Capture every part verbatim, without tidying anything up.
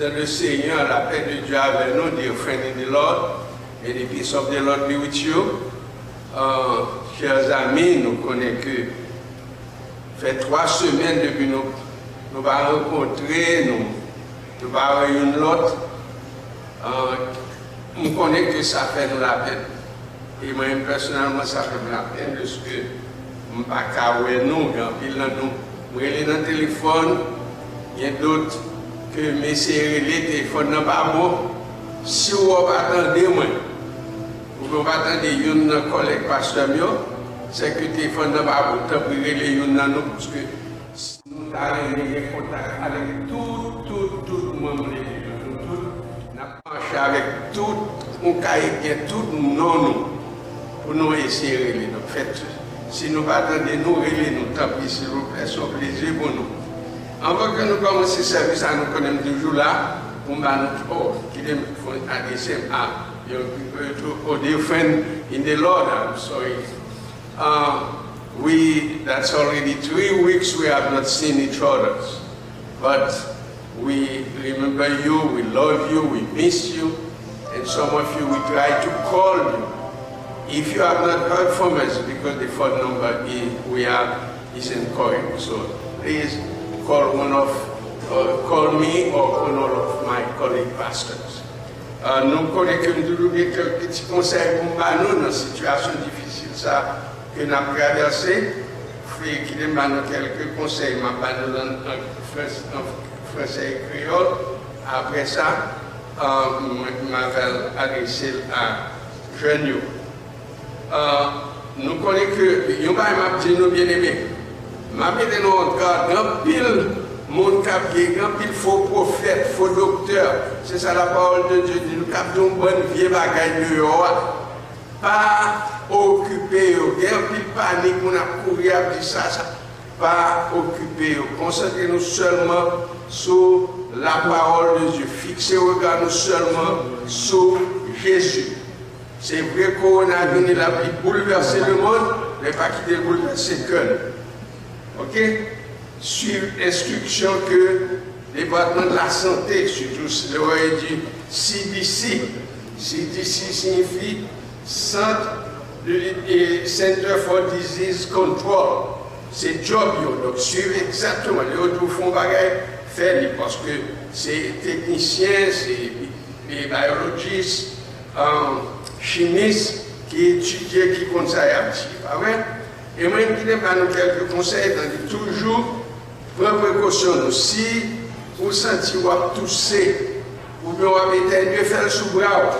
Le Seigneur, la paix de Dieu avec nous, dear friend in the Lord. May the peace of the Lord be with you. Euh, chers amis, nou konnen ke fè twa semèn depi nou, nou pa rankontre, nou, nou pa wè youn lòt. Euh, m konnen ke sa fè nou lapenn. E mwen menm pèsonèlman, sa fè m lapenn dèske m pa ka wè nou, gen anpil nan nou. M rele nan telefòn, gen dòt ke m eseye rele, telefòn nan pa bon. Si w wè w pa tande mwen, oubyen w pa tande youn nan kòlèg pastè m yo, sèke telefòn nan pa bon. Tanpri rele youn nan nou, paske nou ta renmen gen kontak avèk tout, tout, tout manm legliz la. Nou tout, n ap mache avèk tout, yon kaye k gen tout non nou, pou nou eseye rele. Donk, fè, si nou pa tande nou, rele nou, tanpri, silvouplè, se yon plezi pou nou. Anvan ke nou kòmanse sèvis la, nou konnen m toujou la, pou m ba nou, oh, kite m adrese m a, your, your dear friend in the Lord, I'm sorry. Uh, we, that's already three weeks we have not seen each other. But we remember you, we love you, we miss you. And some of you, we try to call you. If you have not heard from us, because the phone number is, we have is incorrect. So please call one of, uh, call me or one of my colleague pastors. Uh, nou konnen ke m toujou gen kèk ti konsèy pou m ba nou nan sitiyasyon difisil sa ke n ap travèse. Fè, kite m ba nou kèk konsèy, m ap ba nou l an, an frans-, an fransè e kreyòl. Apre sa, uh, m, m ap adrese l a jèn yo. Ah, nou konnen ke yon bagay m ap di nou, byeneme, m ap mete nou an gad, gen anpil moun k ap gen, gen anpil fo pwofèt, fo doktè, se sa la parole de Dieu di nou, k ap di yon bann vye bagay deyò a. Pa okipe yo. Gen anpil panik, moun ap kouri, ap di sa, sa. Pa okipe yo. Konsantre nou sèlman sou la parole de Dieu. Fikse rega nou sèlman sou Jezi. Se vre, kowona vini la, li boulvèse lemonn, men pa kite l boulvèse kè nou. Oke? Swiv enstriksyon ke Depatman de la Sante, sitou lè w di C D C. C D C siyifi Sant de, e, Center for Disease Control. Se djòb yo. Donk, swiv egzakteman. Lè yo di w fè yon bagay, fè li, paske se teknisyen, se e, biolojis, an, chimis ki etidye, ki konn sa y ap di, pa vre? E mwen, m kite ba nou kèlke konsèy, tande, toujou pran prekosyon nou. Si ou santi w ap touse, oubyen w ap etènye, fè l sou bra w.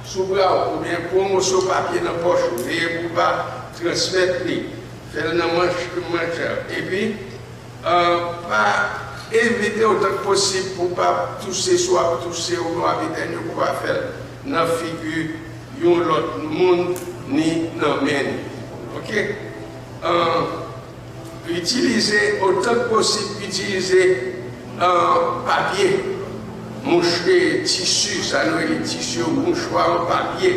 Sou bra w, oubyen pran yon moso papye nan pòch ou, veye pou w pa transmèt li. Fè l nan manch, manch. Epi, Ah, pa evite otan k posib pou w pa touse, si w ap touse oubyen w ap etènye, pou w pa fè l nan figi yon lòt moun ni nan men li. Oke? Ah, itilize otan k posib, itilize, ah, papye, mouch, e, tisi, sa nou rele tisi, mouchwa an papye.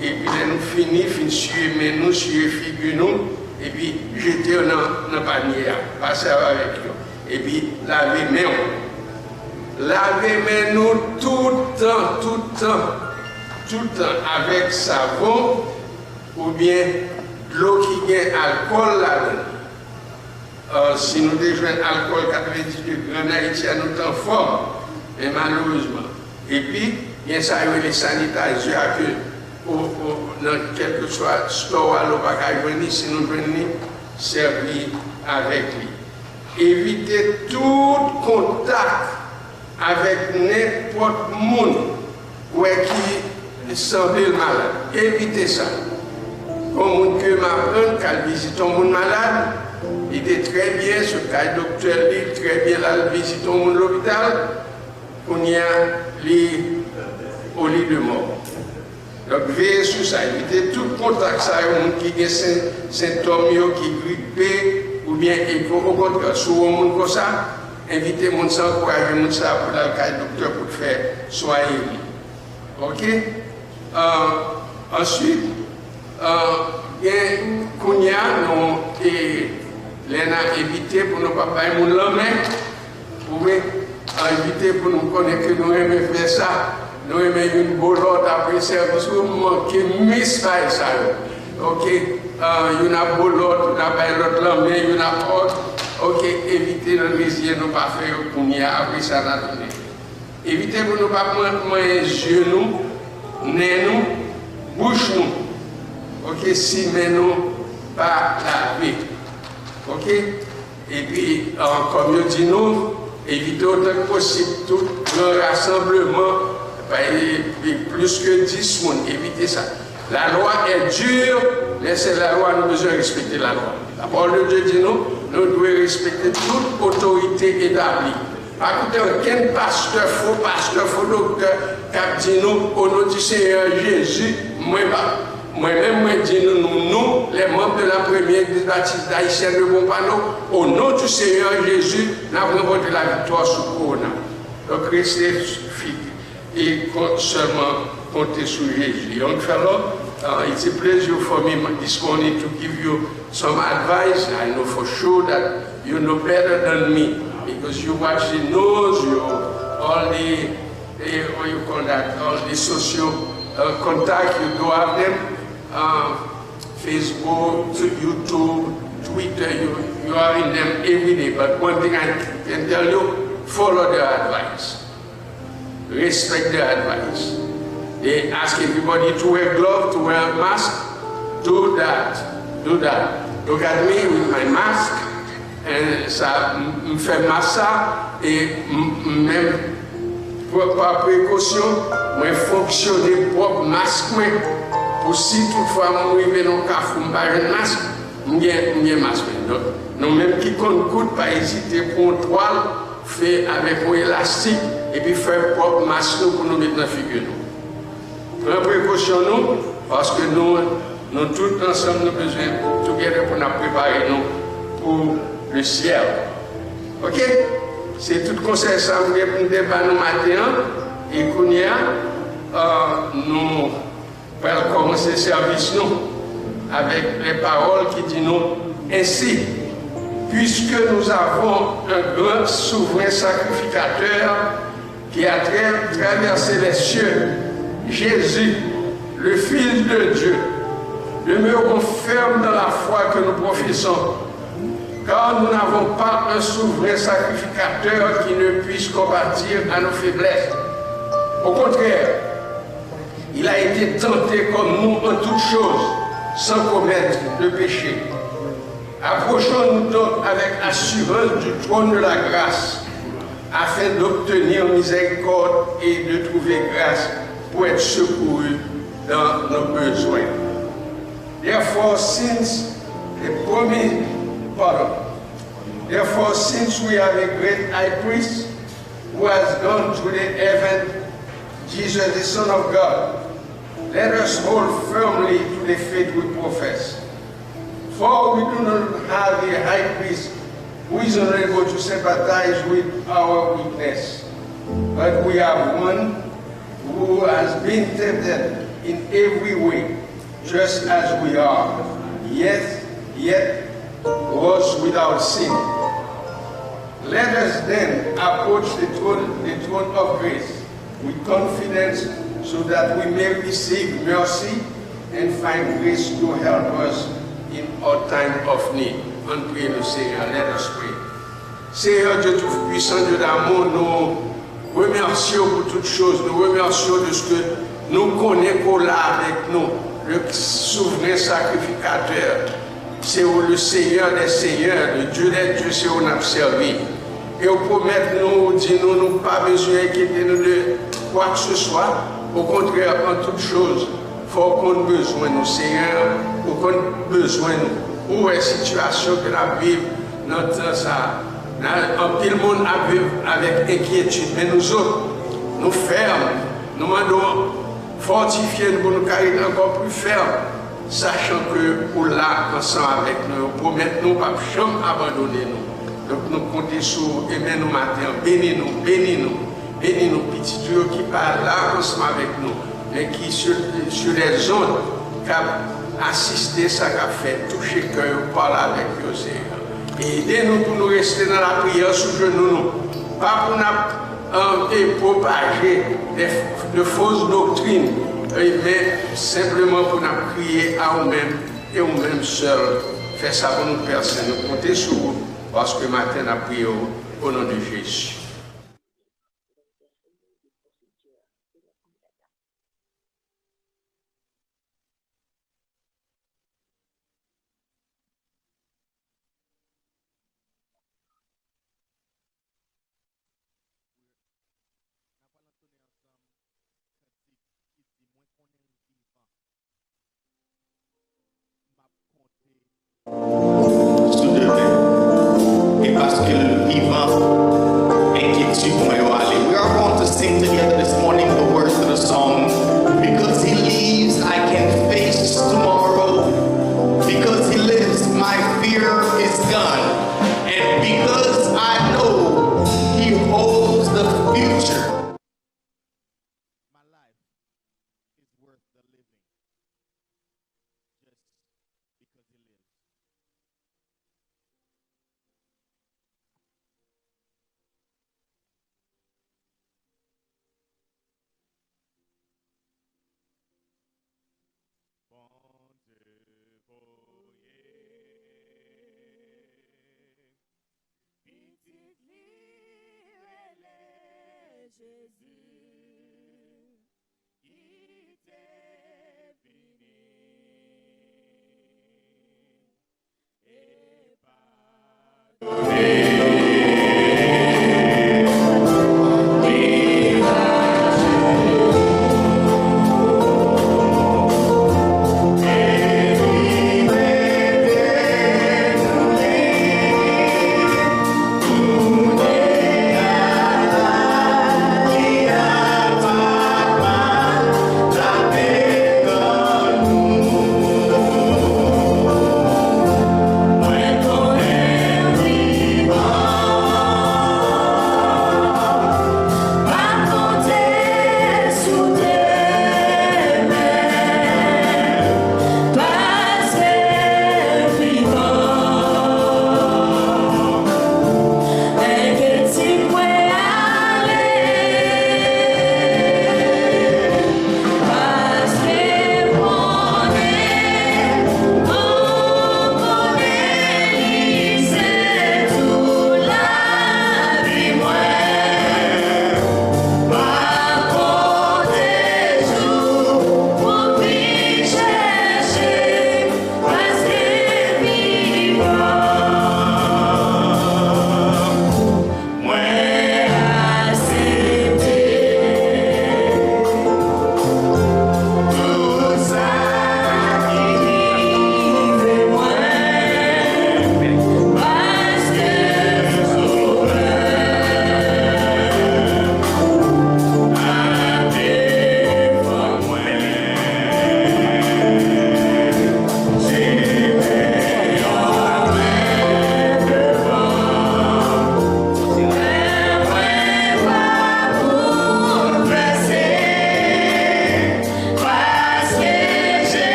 Epi lè nou fini, fin siye men nou, siye figi nou, epi jete yo nan, nan panye a. Pase avèk yo. Epi lave men w. Lave men nou tout tan, tout tan, tout tan avèk savon oubyen dlo ki gen alkòl ladan l. Ah, si nou te jwenn alkòl katrevendis degre ann Ayiti a, nou t anfòm. Men malerezman. Epi, gen sa yo rele sanitizer a ke, o, o, nan kèlkeswa store a, lè w pa ka jwenn li, si nou jwenn li, sèvi avèk li. Evite tout kontak avèk nenpòt moun ou wè ki sanble l malad. Evite sa. Gon moun ke m aprann k al vizite yon moun malad, li te trè byen, sot kay doktè li, trè byen, l al vizite yon moun lopital, kounye a, li o li de mò. Donk, veye sou sa, evite tout kontak sa yo, moun ki gen sen-, sentòm yo, ki gripe, oubyen e ke, okontrè, si w wè yon moun konsa, envite moun sa, ankouraje moun sa pou l al kay doktè pou l fè swaye li. Oke? Ah, answit, ah, gen kounye a, nou, e, lè n a evite pou nou pa bay moun lanmen, ou wè, Envite pou nou konnen ke nou renmen fè sa. Nou renmen youn bo lòt apre sèvis. Ou manke mis bagay sa yo. Oke, ah, youn ap bo lòt, youn ap bay lòt lanmen, youn ap òd. Oke, evite nan reziye nou pa fè yo kounye a, apre sa n a tounen. Evite pou nou pa pran manyen zye nou, nen nou, bouch nou. Oke, si men nou pa lave. Oke? Epi, ah, kòm yo di nou, evite otan ke posib tout gran rasanbleman, pa, e, e plis ke dis moun, evite sa. La loi est dure, men se la loi, nou bezwen respekte la lwa. La parole de Dieu di nou, nou dwe respekte tout otorite etabli. Pa koute okenn pastè, fo pastè, fo doktè k ap di nou, au nom du Seigneur Jésus, mwen pa. Mwen menm, mwen di nou, nou, nou, les membres de la première église baptiste haïtienne de Pompano, au nom du Seigneur Jésus, n ap ranpòte laviktwa sou kowona. Donk, reste fi-, e kon-, sèlman konte sou Jezi. Young fellow, uh, it's a pleasure for me this morning to give you some advice. I know for sure that you know better than me because you watch the news, you all the, eh, what you call that, all the social, uh, contact you do have them, uh, Facebook, to YouTube, Twitter, you, you are in them every day. But one thing I can tell you, follow their advice. Respect their advice. They ask everybody to wear glove, to wear mask. Do that. Do that. Look at me with my mask. And sa, m, m fè mask sa, e m, m menm, pa, pa prekosyon, mwen fonksyone pwòp mask mwen. Pou si toutfwa m rive nan kafou, m pa jwenn mask, m gen, m gen mask mwen. Donk, nou menm ki konn koud, pa ezite pran yon twal, fè avèk yon elastik, epi fè pwòp mask nou pou nou met nan figi nou. Pran prekosyon nou, paske nou, nou tout ansanm, nou bezwen together pou n ap prepare nou pou le syèl. Oke? Se tout konsèy sa m gen pou m te ba nou maten an. E kounye a, euh, nou pral kòmanse sèvis nou avèk lè pawòl ki di nou, ainsi, puisque nous avons un grand souverain sacrificateur qui a tra-, traversé les cieux, Jésus, le Fils de Dieu, demeurons fermes dans la foi que nous professons, car nous n'avons pas un souverain sacrificateur qui ne puisse compatir à nos faiblesses. Au contraire, il a été tenté comme nous en toutes choses, sans commettre de péché. Approchons-nous donc avec assurance du trône de la grâce, afin d'obtenir miséricorde et de trouver grâce pour être secourus dans nos besoins. Therefore, since the promise, pardon. Therefore, since we have a great high priest who has gone to the heaven, Jesus, the Son of God, let us hold firmly to the faith we profess. For we do not have a high priest who is unable to sympathize with our weakness, but we have one who has been tempted in every way, just as we are, yet, yet was without sin. Let us then approach the throne, the throne of grace with confidence, so that we may receive mercy and find grace to help us in our time of need. Ann priye le Seigneur. Let us pray. Seigneur Dieu Tout-Puissant, Dieu d'amour, nou remèsye w pou tout choz. Nou remèsye w de ce que nou konnen ke w la avèk nou, le souverain sacrificateur. Se ou le Seigneur des seigneurs, le Dieu des dieux, se ou n ap sèvi. E ou pwomèt nou, ou di nou, nou pa bezwen enkyete nou de kwa ke se swa. Okontrè, an tout choz, fò w konn bezwen nou, Seyè, ou konn bezwen nou. Ou wè sitiyasyon ke n ap viv nan tan sa a. Nan, anpil moun ap viv avèk enkyetid, men nou zòt, nou fèm. Nou mande w fòtifye nou pou nou ka ret ankò pli fèm, sachan ke ou la ansanm avèk nou. Ou pwomèt nou w p ap janm abandone nou. Donk, nou konte sou ou, e men nou maten an. Beni nou, beni nou, beni nou, pitit ou yo ki pa la ansanm avèk nou, men ki sur, sur les ondes, k ap asiste sa k ap fèt, touche kè yo, pale avèk yo, Seyè. E ede nou pou nou reste nan lapriyè sou jenou nou. Pa pou n ap, e, e, pwopaje de, de fos doktrin, e, men senpleman pou n ap kriye a ou menm e ou menm sèl. Fè sa pou nou, Pè Sen, nou konte sou ou, paske maten n ap priye w, o non de Jezi. N ap pral antone ansanm kantik ki di, Mwen konnen l vivan. M ap konte sou demen. E paske l vivan, enkyetid mwen yo ale. We are going to sing together this morning the words of the song. Because he lives, I can face tomorrow. Because he lives, my fear is gone. And because I know he holds the future. My life is worth the living just because he lives. Bondye voye pitit li rele Jezi, ki te vini e padone.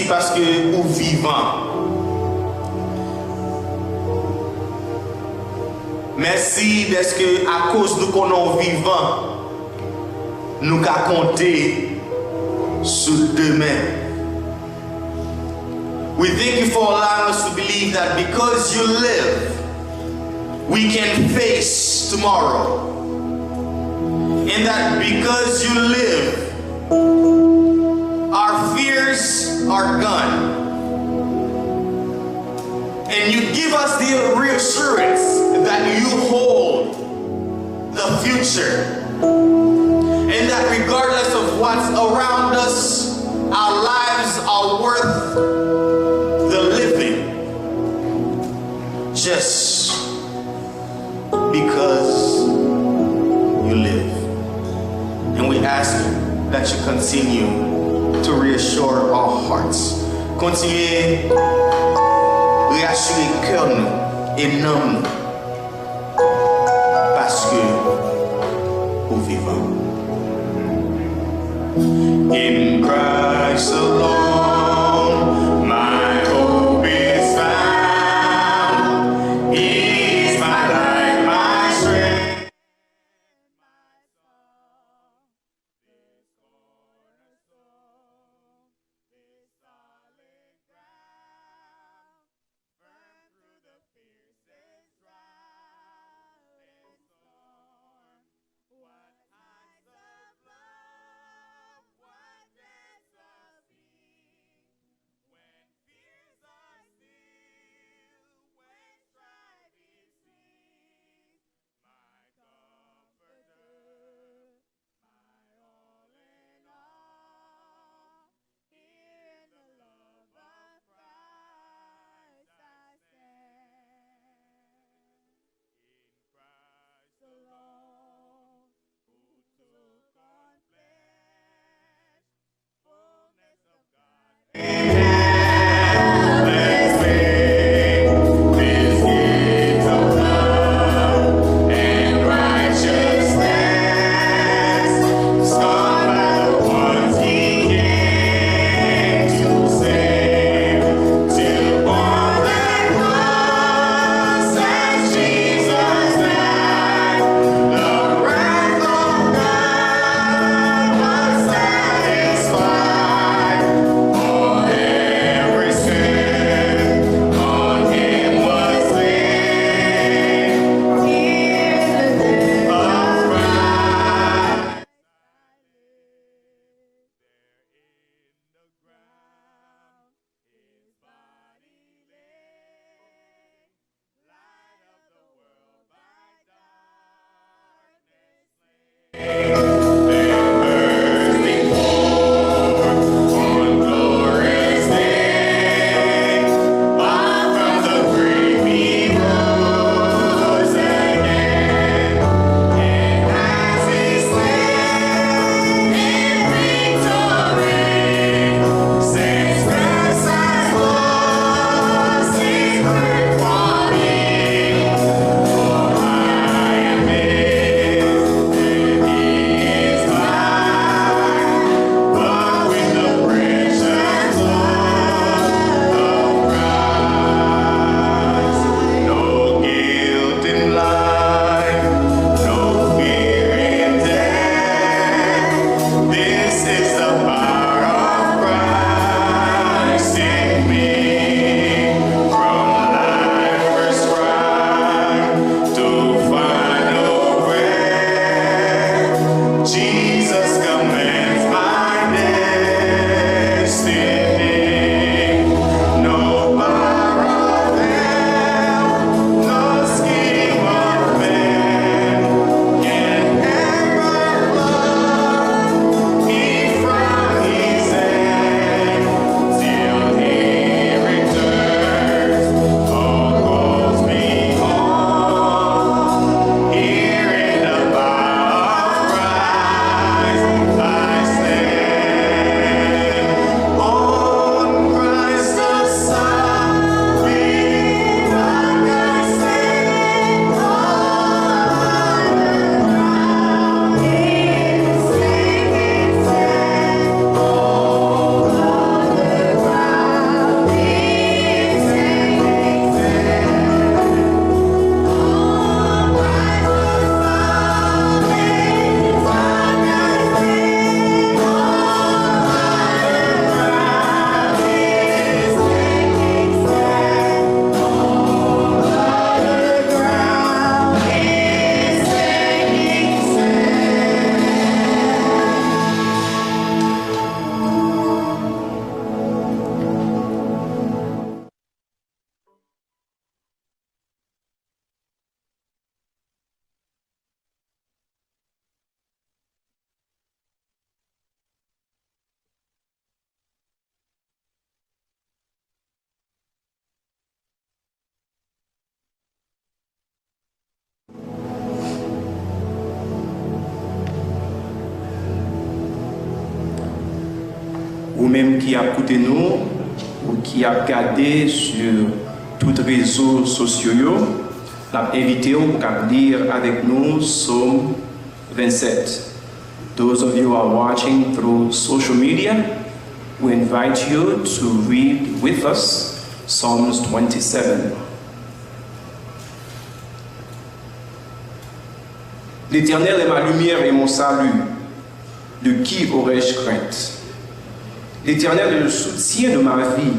paske ou vivan. Mèsi dèske akoz nou konnen w vivan, nou ka konte sou demen. We thank you for allowing us to believe that because you live, we can face tomorrow. And that because you live, our fears are gone. And you give us the reassurance that you hold the future. And that regardless of what's around us, our lives are worth the living just because you live. And we ask that you continue to reassure our hearts. Kontinye reyasire kè nou e nanm nou. Paske ou vivan. In Christ alone, my hope is found. He is my light, my strength, my song. This cornerstone, this solid ground, firm through the fiercest drought and storm. What heights of love, what depths of peace. Ou menm ki ap koute nou, ou ki ap gade sou tout rezo sosyo yo, n ap envite w pou w kab li avèk nou Sòm vennsèt. Those of you who are watching through social media, we invite you to read with us Psalms twenty-seven. L'Éternel est ma lumière et mon salut. De qui aurais-je crainte? L'Éternel est le soutien de ma vie.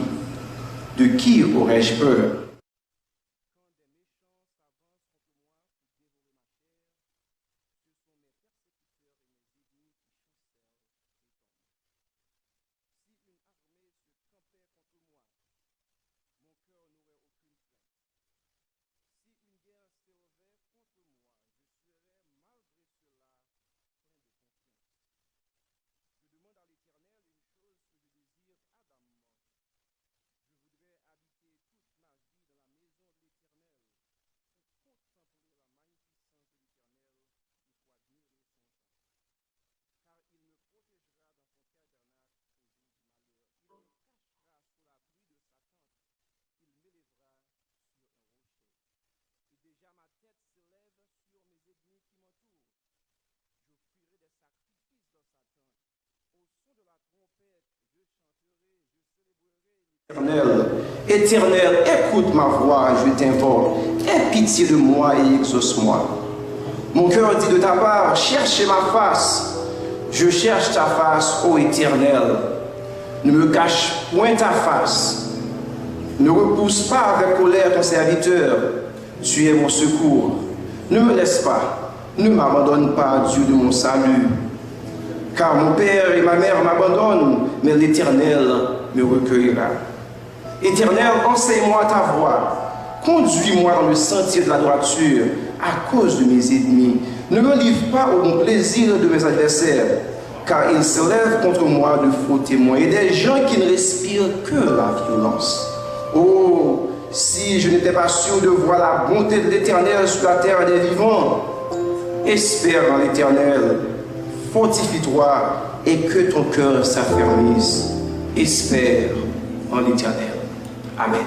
De qui aurais-je peur? Si une guerre s'élevait contre moi, je serais malgré cela plein de confiance. Je demande à l'Éternel une chose que je désire ardemment. Je voudrais habiter toute ma vie dans la maison de l'Éternel, pour contempler la magnificence de l'Éternel et pour admirer son temple. Car il me protégera dans son tabernacle au jour du malheur. Il me cachera sous l'abri de sa tente. Il m'élèvera sur un rocher. Et déjà ma tête s'élève sur mes ennemis qui m'entourent. J'offrirai des sacrifices dans sa tente. Au son de la trompette, je chanterai, je célébrerai l'Éternel. Éternel, écoute ma voix, je t'invoque. Aie pitié de moi et exauce-moi. Mon cœur dit de ta part, cherche ma face. Je cherche ta face, ô Éternel. Ne me cache point ta face. Ne repousse pas avec colère ton serviteur. Tu es mon secours. Ne me laisse pas, ne m'abandonne pas, Dieu de mon salut. Car mon père et ma mère m'abandonnent, mais l'Éternel me recueillera. Éternel, enseigne-moi ta voie. Conduis-moi dans le sentier de la droiture à cause de mes ennemis. Ne me livre pas au bon plaisir de mes adversaires, car ils s'élèvent contre moi de faux témoins et des gens qui ne respirent que la violence. Oh, si je n'étais pas sûr de voir la bonté de l'Éternel sur la terre des vivants, espère en l'Éternel, fortifie-toi et que ton cœur s'affermisse. Espère en l'Éternel. Amèn.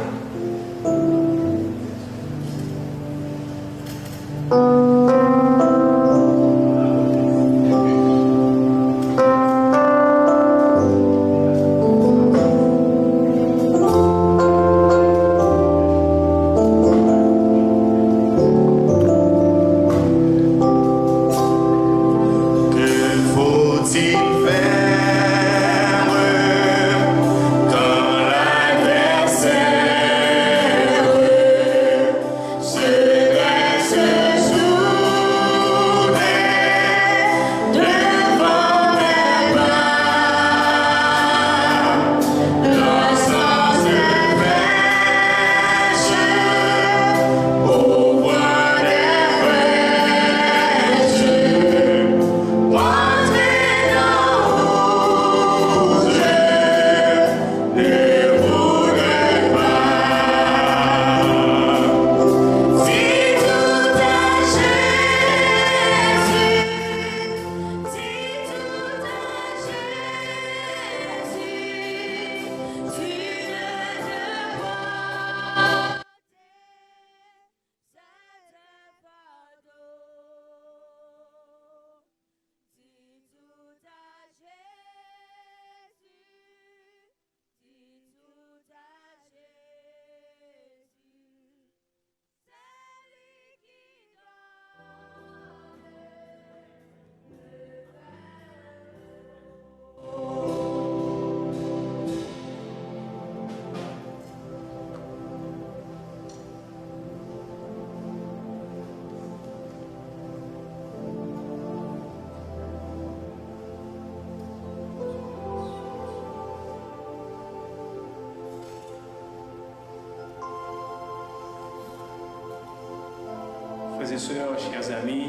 Frères et sœurs, chers amis,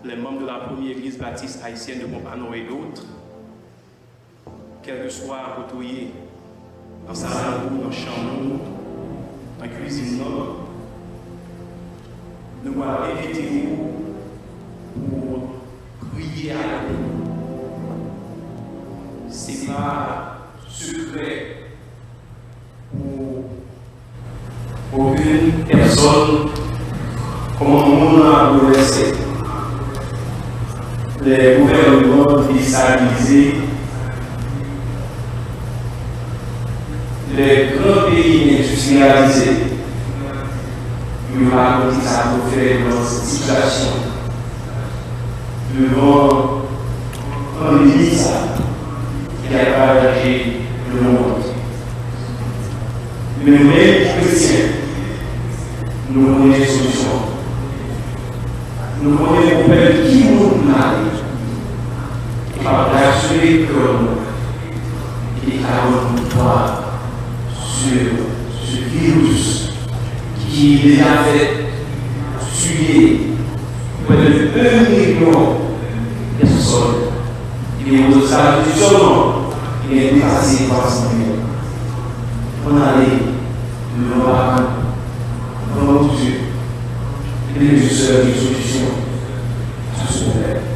les membres de la première église baptiste haïtienne de Pompanou et d'autres, kèlkeswa kote w ye, nan sal ou, nan chanm ou, nan kwizin nan, nou pral envite w pou w priye avèk nou. Se pa sekrè pou okenn pèsòn kòman mond lan ap boulvèse. Lè gouvènman destabilize, lè gran peyi endistriyalize, yo pa konn kisa pou fè nan sitiyasyon, devan pandemi sa ki ap ravaje lemonn. Men nou menm kretyen, nou konnen solisyon an. Nou konnen pou pèp ki moun n ale ki p ap rasire kè nou e ki ka ban nou viktwa sou se viris ki deja fèk tiye prè de en milyon pèsòn. E o Etazini sèlman, gen depase twa san milyon. Ann ale, nou pa Pran Bondye, li menm sèl ki solisyon a se pwoblèm.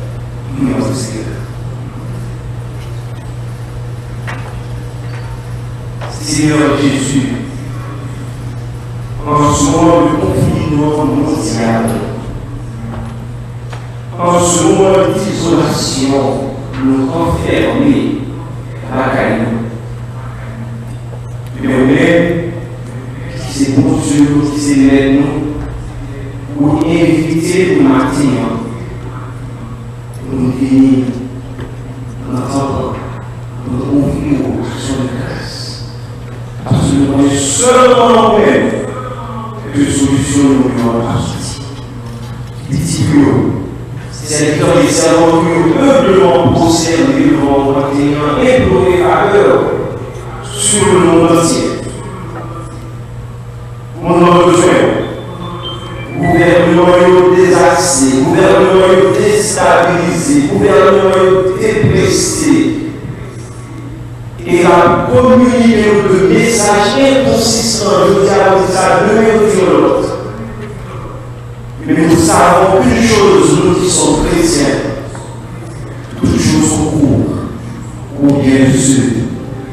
Priyè ansanm, Senyè. Senyè Jezi, an se moman de konfineman mondyal, an se moman de izolasyon, nou anfèmen lakay nou. Men ou menm, ki se Bondye nou, ki se Mèt nou, ou envite nou maten an pou nou vini nan tanp lan, pou nou ofri w aksyon de gras. Paske nou konnen sèlman nan ou menm ke solisyon nou yo ap soti. Pitit ou yo, sèvitè e sèvant ou yo, enbleman pwostène devan ou maten an, enplore favè w sou lemonn antye. Moun nan bezwen w. Gouvènman yo dezase, gouvènman yo destabilize, gouvènman yo deprese. E l ap kominye nou de mesaj enkonsistan, jodi a yo di sa, demen yo di yon lòt. Men nous savons une chose, nous qui sommes chrétiens, toutes choses sont pour au bien de ceux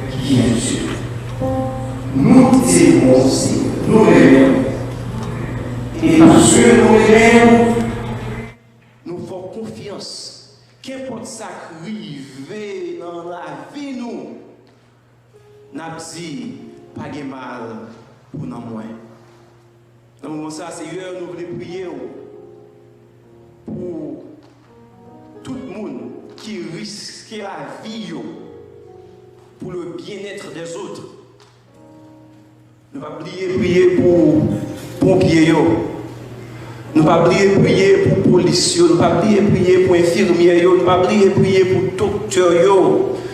qui aiment Dieu. Nou ki te bon, se nou renmen w. E paske nou renmen w, nou fè w konfyans. Kenpòt sa k rive nan lavi nou, n ap di, pa gen mal pou nanm mwen. Nan moman sa, Seyè, nou vle priye w pou tout moun ki riske lavi yo pour le bien-être des autres. Nou pa bliye priye pou ponpye yo. Nou pa bliye priye pou polis yo. Nou pa bliye priye pou enfimyè yo. Nou pa bliye priye pou doktè yo.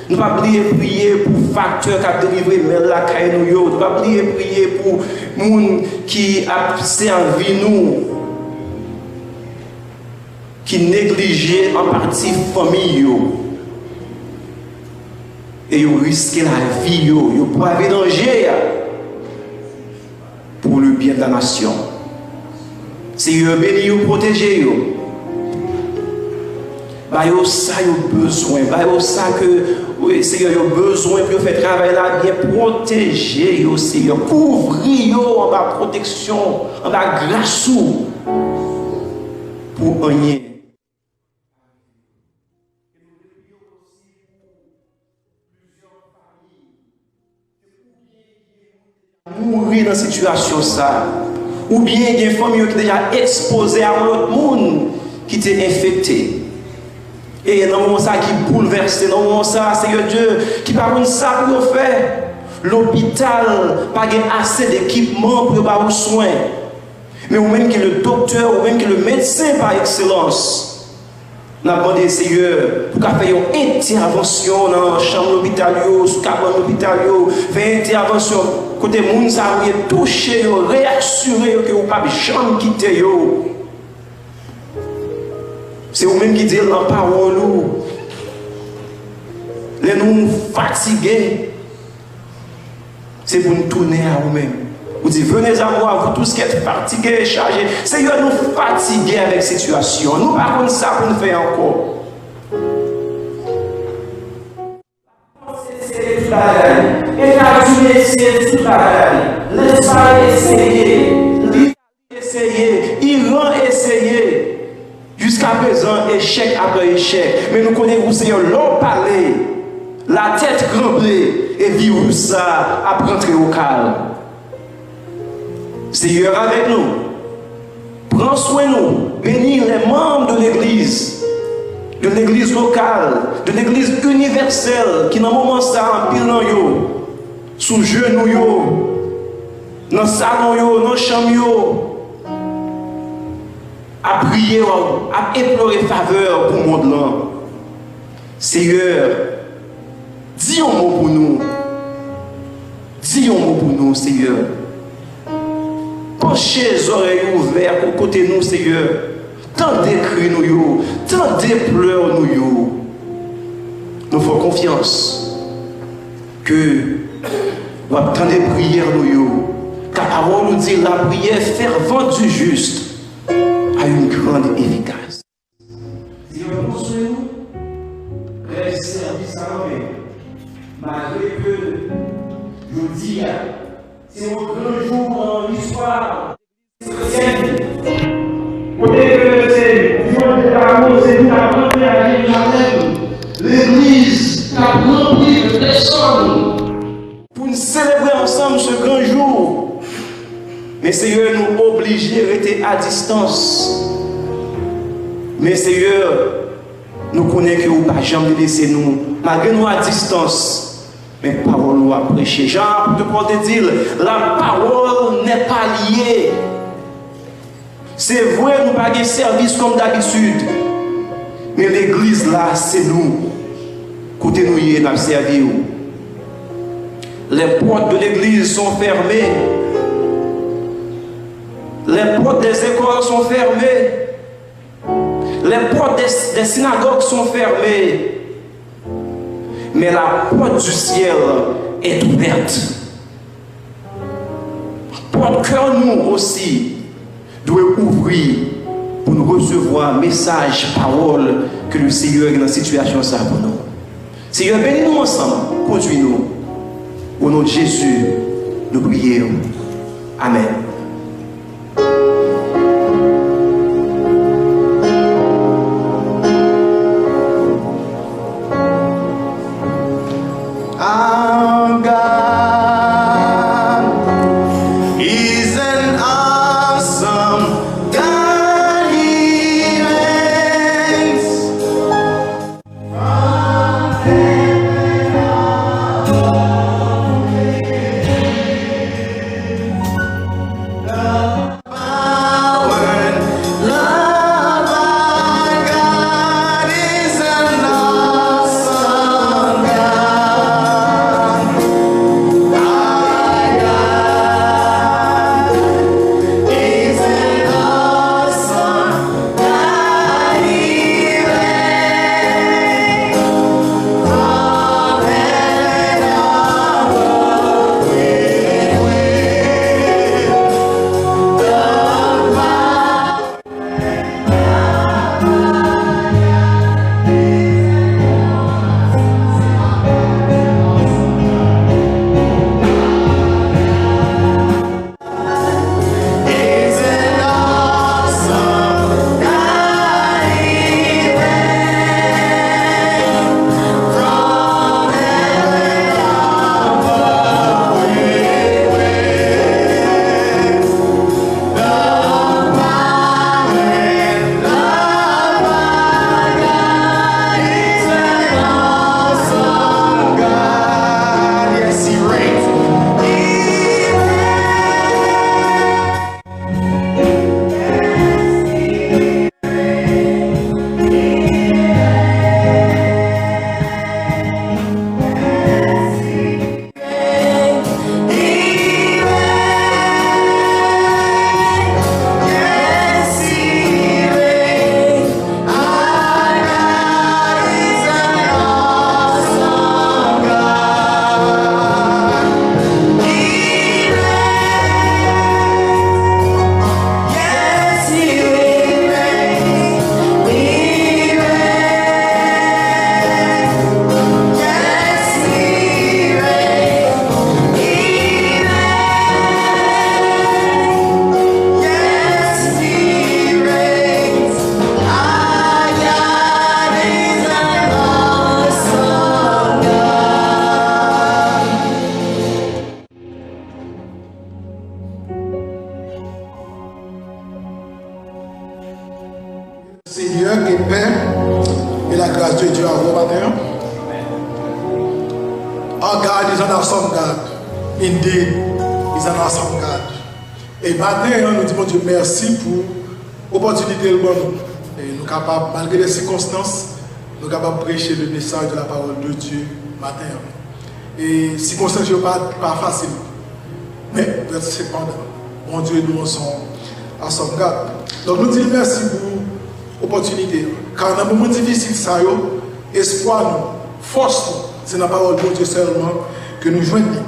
Nou pa bliye priye pou faktè k ap delivre mèl lakay nou yo. Nou pa bliye priye pou moun ki ap sèvi nou, ki neglije an pati fanmi yo. E yo riske lavi yo, yo brave danje a pour le bien de la nation. Seyè, beni yo, pwoteje yo. Ba yo sa yo bezwen, ba yo sa ke, wi, Seyè, yo bezwen pou yo fè travay la byen. Pwoteje yo, Seyè. Kouvri yo anba pwoteksyon, anba gras ou, pou anyen mouri nan sitiyasyon sa, oubyen gen fanmi yo ki deja ekspoze a yon lòt moun ki te enfekte. E nan moman sa ki boulvèse, nan moman sa, Seyè Dye, ki pa konn sa pou yo fè. Lopital pa gen ase dekipman pou yo ba ou swen. Men ou menm ki le doktè, ou menm ki le medsen pa ekselans, n ap mande, Seyè, pou ka fè yon entèvansyon nan chanm lopital yo, sou kabann lopital yo, fè entèvansyon kote moun sa yo ye, touche yo, reyasire yo ke ou p ap janm kite yo. Se ou menm ki di l nan pawòl ou, lè nou fatige, se pou n tounen a ou menm. Ou di, venez à moi, vous tous qui êtes fatigués et chargés. Seyè, nou fatige avèk sitiyasyon an. Nou pa konn sa pou n fè ankò. bagay. Etazini eseye tout bagay. Lespay eseye. Li eseye. Iran eseye. Jiskaprezan, echèk apre echèk. Men nou konnen ou Seyè, lè w pale, latè tranble e viris sa ap rantre o kalm. Seyè avèk nou. Pran swen nou, beni les membres de l'église, de l'église locale, de l'église universelle, ki nan moman sa anpil nan yo sou jenou yo, nan salon yo, nan chanm yo, ap priye, ap implore favè pou mond lan. Seyè, di yon mo pou nou. Di yon mo pou nou, Seyè. Panche zòrèy ou ouvè kote nou, Seyè. Tande kri nou yo, tande plè nou yo. Nou fè w konfyans ke w ap tande priyè nou yo. Ka pawòl ou di, la prière fervente du juste a une grande efficace. Seyè, pran swen nou, rès sèvis sa anpè. Malgre ke jodi a, se yon gran jou nan listwa kretyèn, kote ke se Bondye ta anonse nou ta rantre a Jerizalèm, legliz ta ranpli de pèsòn. Pou n selebre ansanm se gran jou. Men Seyè, nou oblije rete a distans. Men Seyè, nou konnen ke ou pa janm lese nou, malgre nou a distans. Men pawòl ou ap preche. Jan apot Pòl te di l, la parole n'est pas liée. Se vre, nou pa gen sèvis kòm dabitid, men legliz la, se nou. Kote nou ye, n ap sèvi w. Les portes de l'église sont fermées. Les portes des écoles sont fermées. Les portes des, des synagogues sont fermées. Mais la porte du ciel est ouverte. Pòt kè nou osi dwe ouvri pou nou resevwa mesaj, pawòl ke le Seyè gen nan sitiyasyon sa a pou nou. Seyè, beni nou ansanm, kondui nou. O non de Jezi, nou priye w. Amèn. Our God is an awesome God, He reigns. Pè, e la gras de Dye avè w maten an. Our God is an awesome God. Indeed, is an awesome God. E maten an, nou di Bondye mèsi pou opòtinite l ban nou. E nou kapab, malgre lè sikonstans, nou kapab preche le mesaj de la parole de Dieu maten an. E sikonstans yo pa, pa fasil. Men, sepandan, Bondye nou an son awesome God. Donk, nou di l mèsi pou opòtinite. Ka nan moman difisil sa yo, espwa nou, fòs nou, se nan pawòl Bondye sèlman ke nou jwenn li.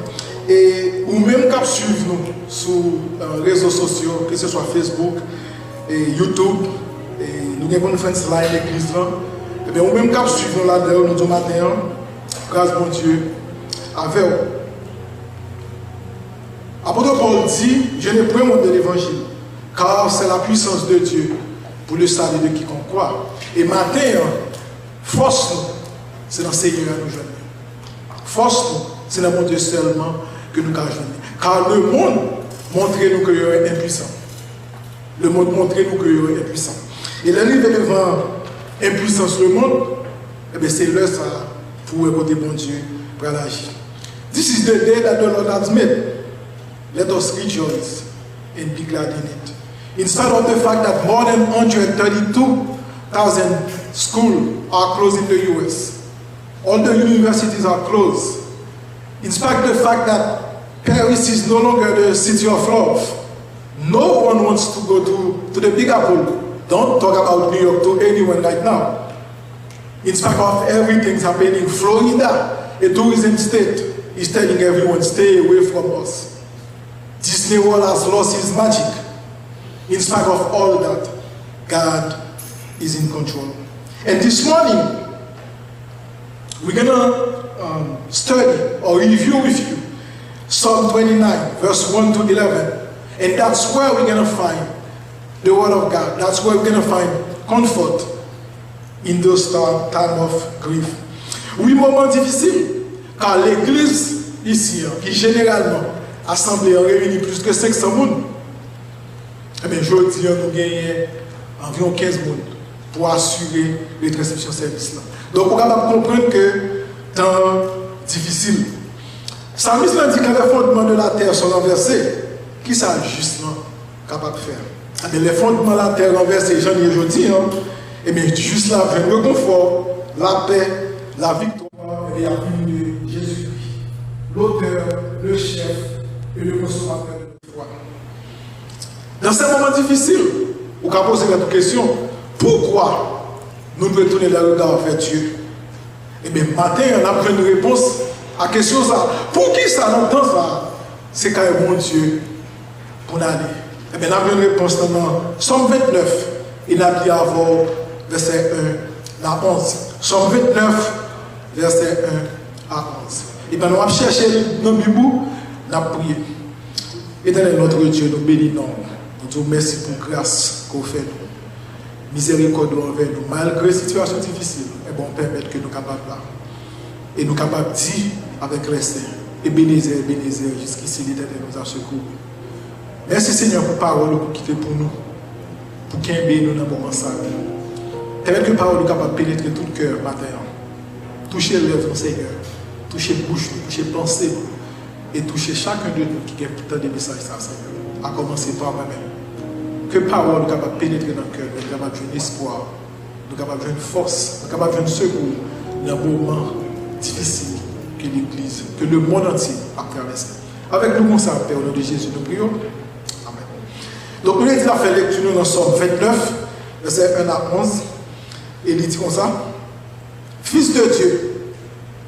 E ou menm k ap swiv nou sou, euh, rezo sosyo, ke se swa Facebook, e YouTube, e nou gen Conference Line legliz lan, ebyen, ou menm k ap swiv nou ladan yo, nou di w maten an, gras Bondye avè w. Apôtre Paul dit, je n'ai point honte de l'évangile, car c'est la puissance de Dieu pour le salut de quiconque croit. E maten an, fòs nou, se nan Senyè a nou jwenn li. Fòs nou, se nan Bondye sèlman ke nou ka jwenn li. Kar lemonn montre nou ke yo enpwisan. Lemonn montre nou ke yo enpwisan. E lè rive devan enpwisans lemonn, ebyen, se lè sa a pou w wè kote Bondye pral aji. This is the day that the Lord has made. Let us rejoice and be glad in it. In spite of the fact that more than one hundred thirty-two thousand schools are closed in the U S, all the universities are closed. In spite of the fact that Paris is no longer the city of love, no one wants to go to, to the Big Apple. Don't talk about New York to anyone right now. In spite of everything happening, Florida, a tourism state, is telling everyone, stay away from us. Disney World has lost its magic. In spite of all that, God is in control. And this morning, we're gonna, um, study or review with you Psalm twenty-nine, verse one to eleven. And that's where we're gonna find the word of God. That's where we're gonna find comfort in those time, time of grief. Wi, moman difisil, ka legliz isi an, ki jeneralman asanble an reyini plis ke senk san moun, ebyen, jodi an, nou genyen anviwon kenz moun pou asire retransmisyon sèvis lan. Donk, ou kapab konprann ke tan an difisil. Salmis lan di, quand les fondements de la terre sont renversés, kisa jis lan kapab fè? Ebyen, lè fondman latè ranvèse jan l ye jodi an, ebyen, jis la ap jwenn rekonfò, lapè, laviktwa, ebyen, y ap vini de Jezikri, l'auteur, le chef et le consommateur de notre foi. Dans ces moments difficiles, ou ka poze tèt ou kesyon, poukwa nou dwe tounen le regard vers Dieu? Ebyen, maten an, n ap jwenn repons a kesyon sa a. Poukisa nan tan sa a, se kay Bondye pou n ale? Ebyen, n ap jwenn repons lan nan Sòm vennèf, e n ap li avè w vèsè en a onz. Sòm vennèf, vèsè en a onz. E pandan w ap chèche l nan Bib ou, n ap priye. Éternel notre Dieu, nou beni non w. Nou di w mèsi pou gras ke w fè nou. Mizèrikòd ou anvè nou. Malgre sitiyasyon difisil, ebyen, w pèmèt ke nou kapab la. E nou kapab di avèk lèsen, Ebenezè, Ebenezè, jusqu'ici l'Éternel nous a secourus. Mèsi, Senyè, pou pawòl ou pou kite pou nou, pou kenbe nou nan moman sa yo. Pèmèt ke pawòl ou kapab penetre tout kè maten an. Touche lèv nou, Senyè. Touche bouch nou, touche panse nou. E touche chacun de nous ki gen pou tande mesaj sa, Senyè. A kòmanse pa mwen menm. Ke pawòl ou kapab penetre nan kè nou, nou kapab jwenn espwa, nou kapab jwenn fòs, nou kapab jwenn sekou nan moman difisil ke legliz, ke lemonn antye ap travèse. Avèk nou konsa, Pè, o non de Jezi, nou priye w. Amèn. Donk, nou redi n ap fè lekti nou nan Sòm vennèf, vèsè en a onz, e li di konsa, Fils de Dieu,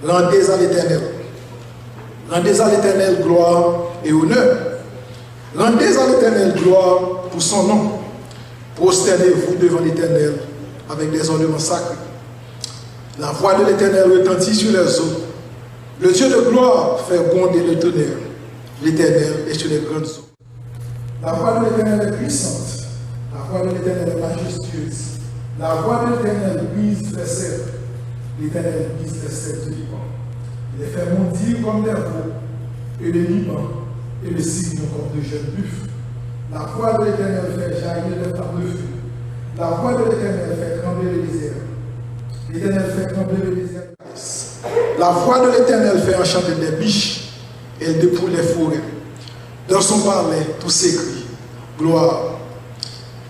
rendez à l'Éternel. Rendez à l'Éternel gloire et honneur. Rendez à l'Éternel gloire pour son nom. Prosternez-vous devant l'Éternel avec des ornements sacrés. La voix de l'Éternel retentit sur les eaux. Le Dieu de gloire fait gronder le tonnerre. L'Éternel est sur les grandes eaux. La voix de l'Éternel est puissante. La voix de l'Éternel est majestueuse. La voix de l'Éternel brise les cèdres. L'Éternel brise les cèdres du Liban. Il les fait bondir comme des veaux, et le Liban et le Sirion comme de jeunes buffles. La voix de l'Éternel fait jaillir des flammes de feu. La voix de l'Éternel fait trembler le désert. L'Éternel fait trembler le désert. La voix de l'Éternel fait enchanter les biches, elle dépoule les forêts. Dans son palais, tout s'écrie, gloire.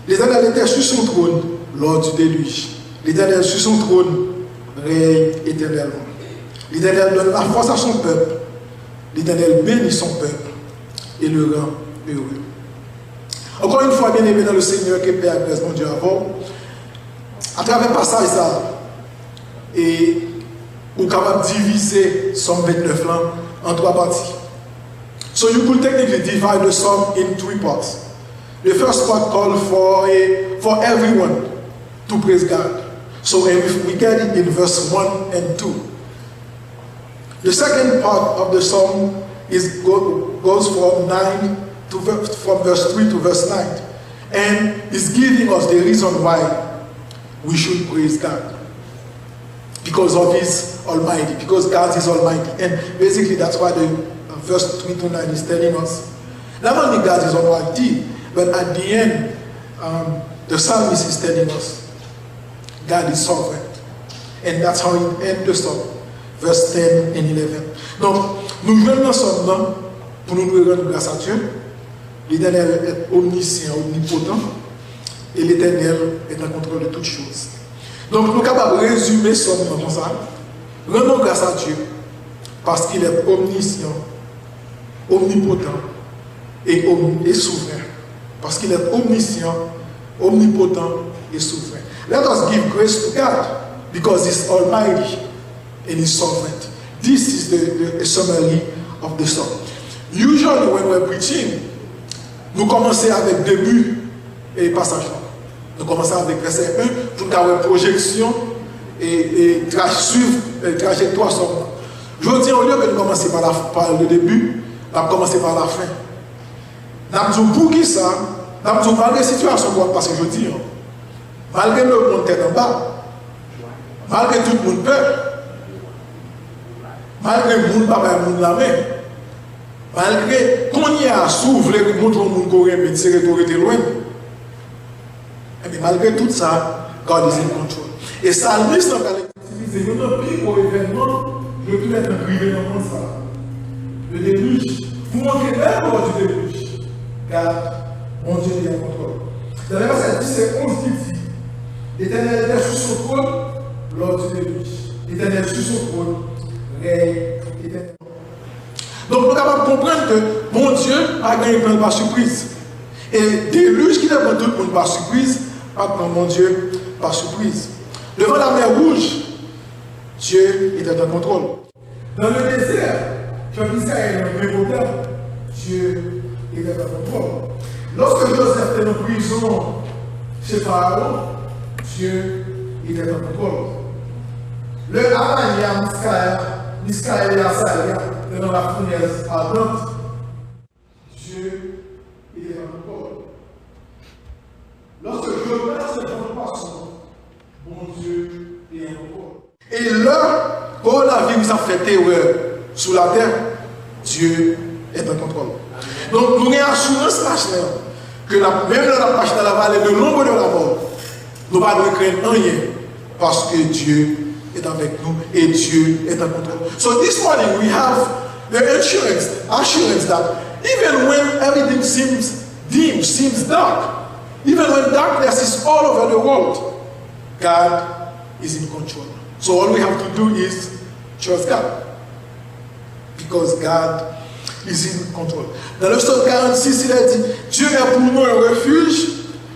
L'Éternel était sur son trône lors du déluge. L'Éternel sur son trône règne éternellement. L'Éternel donne la force à son peuple. L'Éternel bénit son peuple et le rend heureux. Encore une fois, bien-aimé dans le Seigneur, ke pè ak grès Bondye avè w. Atravè pasaj sa, e ou kapab divize Sòm vennèf lan an twa pati. So you could technically divide the psalm in three parts. The first part call for a, for everyone to praise God. So, and we, we get it in verse one and two. The second part of the psalm is go, goes from nine to ver- from verse three to verse nine, and is giving us the reason why we should praise God, because of his almighty, because God is almighty. And basically, that's why the uh, verse three to nine is telling us. Not only God is almighty, but at the end, um, the psalmist is telling us God is sovereign. And that's how it ends the psalm, verse ten and eleven. Donk, nou jwenn nan sòm nan, pou nou dwe rann gras a Dye. L'Éternel est omniscient, omnipotent, et l'Éternel est en contrôle de toutes choses. Donk, nou kapab rezime sòm nan konsa, rendons grâce à Dieu, parce qu'il est omniscient, omnipotent et, om- et souverain. Parce qu'il est omniscient, omnipotent et souverain. Let us give grace to God, because he's almighty and he's sovereign. This is the, the, the summary of the psalm. Usually when we're preaching, nou kòmanse avèk debi e pasaj la. Nou kòmanse avèk vèsè en pou n ka wè pwojeksyon e, e tra, swiv e, trajektwa sòm nan. Jodi a, olye ke nou kòmanse pa la, pa le début, n ap kòmanse pa la fin. N ap di w poukisa, n ap di w malgre sitiyasyon ke w ap pase jodi a, malgre lemonn tèt anba, malgre tout moun pè, malgre moun pa bay moun lamen, malgre kounye a, si w vle montre yon moun ke w renmen, se rete w rete lwen. Ebyen, malgre tout sa, God is in control. E salmis lan pral itilize youn nan pi gwo evènman yo ki gentan rive nan mond sa a. Le déluge. Pou montre lè lò du déluge, God, Bondye li an kontwòl. Dans les versets dix et onze, il dit, l'Éternel était sur son trône lors du déluge. L'Éternel sur son trône règne éternellement. Donk, nou kapab konprann ke Bondye pa gen plan pa sipriz. E delij ki te pran tout moun pa sipriz, pa t pran Bondye pa sipriz. Devant la mer Rouge, Dieu était en contrôle. Dans le désert, pèp Izrayèl nan gen pwoblèm, Dieu était en contrôle. Lorsque Joseph était dans prison chez Pharaon, Dieu était en contrôle. Lè Anania, Miskaya, Miskayèl e Azarya te nan la founèz adant, Dieu était en contrôle. Lorsque Jonas était dans le poisson, Bondye te an kontwòl. E lè kowonaviris ap fè terè sou latè, Dye est en contrôle. Donk, nou gen asirans maten an ke n ap, menm lè n ap mache nan la vallée de l'ombre de la mort, nou pa dwe krenn anyen, paske Dye est avec nous et Dieu est en contrôle. So this morning we have the assurance, assurance that even when everything seems dim, seems dark, even when darkness is all over the world, God is in control. So all we have to do is trust God. Because God is in control. Dans le psaume quarante-six, il est dit, Dieu est pour nous un refuge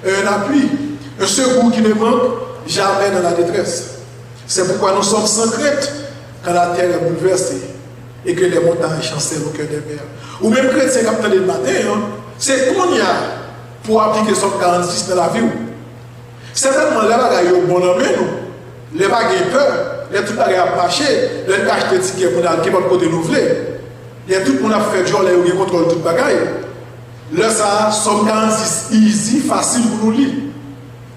et un appui, un secours qui ne manque jamais dans la détresse. C'est pourquoi nous sommes sans crainte quand la terre est bouleversée et que les montagnes chancellent au cœur des mers. Ou menm kretyen k ap tande l maten an, se kounye a pou w aplike Sòm karannsis nan lavi w. Sètènman, lè bagay yo bon nan men nou, lè pa gen pè, lè tout bagay ap mache, lè n ka achte tikè pou n al kenpòt kote nou vle, lè tout moun ap fè djòlè, yo gen kontwòl tout bagay, lè sa a, Sòm karannsis easy, fasil pou nou li.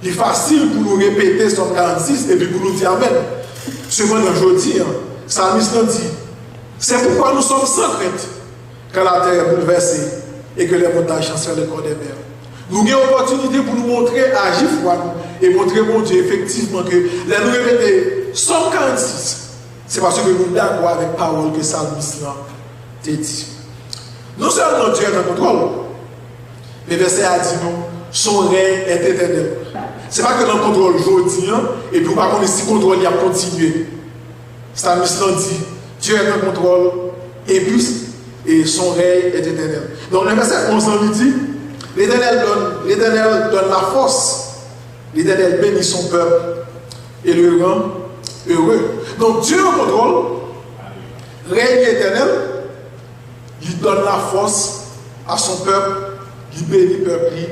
Li fasil pou nou repete Sòm karannsis epi pou nou di amèn. Sepandan, jodi a, salmis lan di, c'est pourquoi nous sommes sans crainte quand la terre est bouleversée et que les montagnes chancellent au cœur des mers. Nou gen opòtinite pou nou montre aji fwa nou e montre Bondye efektivman ke lè nou repete Sòm karannsis, se paske nou dakò avèk pawòl ke salmis lan te di. Non sèlman Dye est en contrôle, men vèsè a di nou, son règne est éternel. Se pa ke l an kontwòl jodi a, epi ou pa konnen si kontwòl li ap kontinye. Salmis lan di, Dieu est en contrôle, et puis, et son règne est éternel. Donk, nan vèsè onz lan, li di, L'Éternel donne, l'Éternel donne la force, l'Éternel bénit son peuple et le rend heureux. Donk, Dieu en contrôle, règne éternel, li donn lafòs a son pèp, li beni pèp li,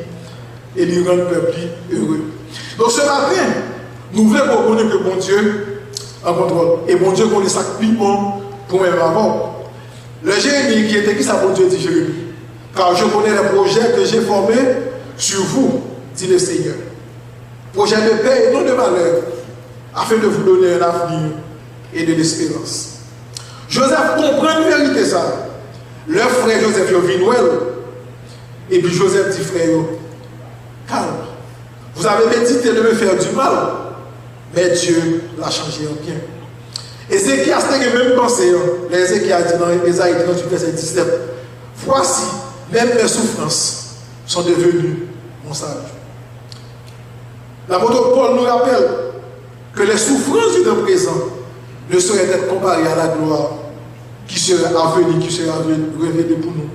e li rann pèp li ere. Donk, se maten, nou vle rekonèt ke Bondye an kontwòl. E Bondye konnen sa k pi bon pou mwen avè w. Lè Jeremi enkyete, kisa Bondye di Jeremi? Car je connais les projets que j'ai formés sur vous, dit le Seigneur. Projets de paix et non de malheur, afin de vous donner un avenir et de l'espérance. Jozèf konprann verite sa a. Lè frè Jozèf yo vin wè l, epi Jozèf di frè yo, Calme, vous avez médité de me faire du mal, mais Dieu l'a changé en bien. Ezekyas te gen menm panse an lè Ezekyas di nan Ezayi tranntuit, vèsè disèt, Voici, même mes souffrances sont devenues mon salut. Lapot Pòl nou rapèl ke les souffrances du temps présent ne sauraient être comparées à la gloire qui sera à venir, qui sera révélée pour nous.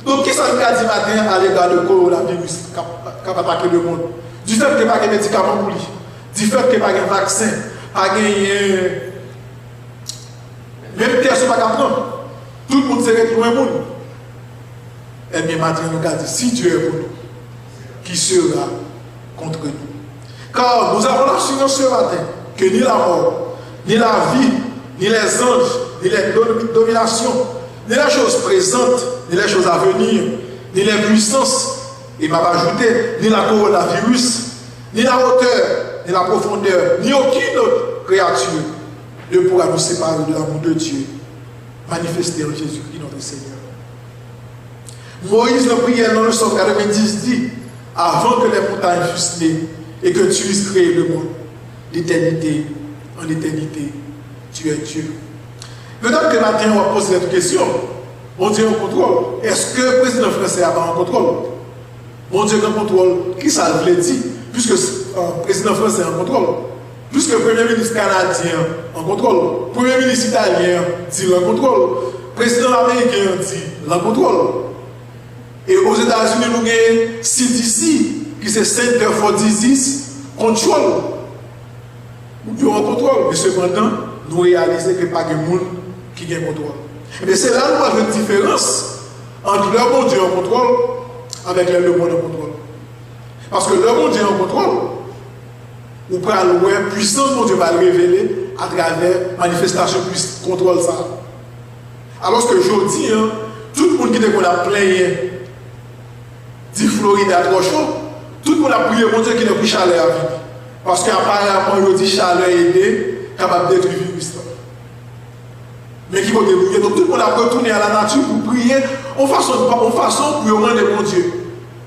Donk, kisa nou ka di maten an alega de kowonaviris k ap, k ap atake lemonn? Difèt ke pa gen medikaman pou li, difèt ke pa gen vaksen, pa genyen menm tès ou pa ka pran. Tout moun se ret lwen moun. Ebyen, maten an, nou ka di, si Dye est pour nous, qui sera contre nous? Car nous avons l'assurance ce matin que ni la mort, ni la vie, ni les anges, ni les domi- dominations, ni les choses présentes, ni les choses à venir, ni les puissances, et m'a ajouté, ni la coronavirus, ni la hauteur, ni la profondeur, ni aucune autre créature ne pourra nous séparer de l'amour de Dieu manifesté en Jésus-Christ notre Seigneur. Moïse, nan priyè l nan le Psaume quatre-vingt-dix, dit, Avant que les montagnes fussent nées et que tu eusses créé le monde, l'éternité, en éternité, tu es Dieu. Petèt ke maten an w ap poze tèt ou kesyon, Bondye an kontwòl. Èske prezidan fransè a pa an kontwòl? Bondye gen kontwòl, kisa l vle di? Piske, euh, prezidan fransè an kontwòl, piske premye minis kanadyen an an kontwòl, premye minis italyen an di l an kontwòl, prezidan ameriken an di l an kontwòl. E Ozetazini, nou gen C D C, ki se Center for Disease Control. Yo an kontwòl, men sepandan, nou reyalize ke pa gen moun ki gen kontwòl. Ebyen, se la nou pral jwenn diferans ant lè Bondye an kontwòl avèk lè lemonn an kontwòl. Paske lè Bondye an kontwòl, ou pral wè pwisans Bondye pral revele atravè manifestasyon pwisans kontwòl sa a. Alòske jodi a, tout moun ki te konn ap plenyen di Florida twò cho, tout moun ap priye Bondye kilè pou chalè a vini. Paske aparaman yo di chalè ede kapab detwi viris la. Men ki kote nou ye? Donk tout moun ap retounen a la nati pou priye, yon fason, yon fason pou yo mande Bondye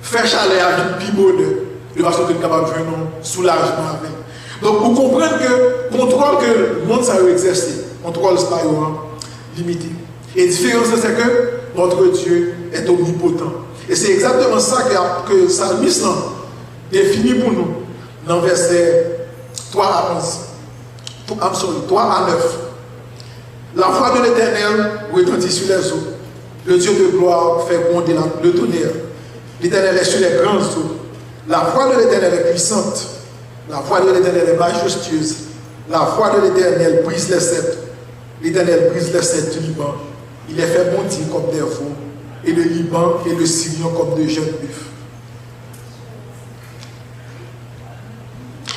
fè chalè a vin pi bonè, de fason ke n kapab jwenn yon soulajman avè l. Donk ou konprann ke kontwòl ke mond sa yo egzèse, kontwòl sa yo an limite. E diferans lan, se ke notre Dieu est omnipotent. E se egzakteman sa ke, ke salmis lan defini pou nou nan vèsè twa a onz. Tw- I'm sorry, twa a nèf. La voix de l'Éternel retentit sur les eaux. Le Dieu de gloire fait gronder la- le tonnerre. L'Éternel est sur les grandes eaux. La voix de l'Éternel est puissante. La voix de l'Éternel est majestueuse. La voix de l'Éternel brise les cèdres. L'Éternel brise les cèdres du Liban. Il les fait bondir comme des veaux, et le Liban et le Sirion comme de jeunes buffles.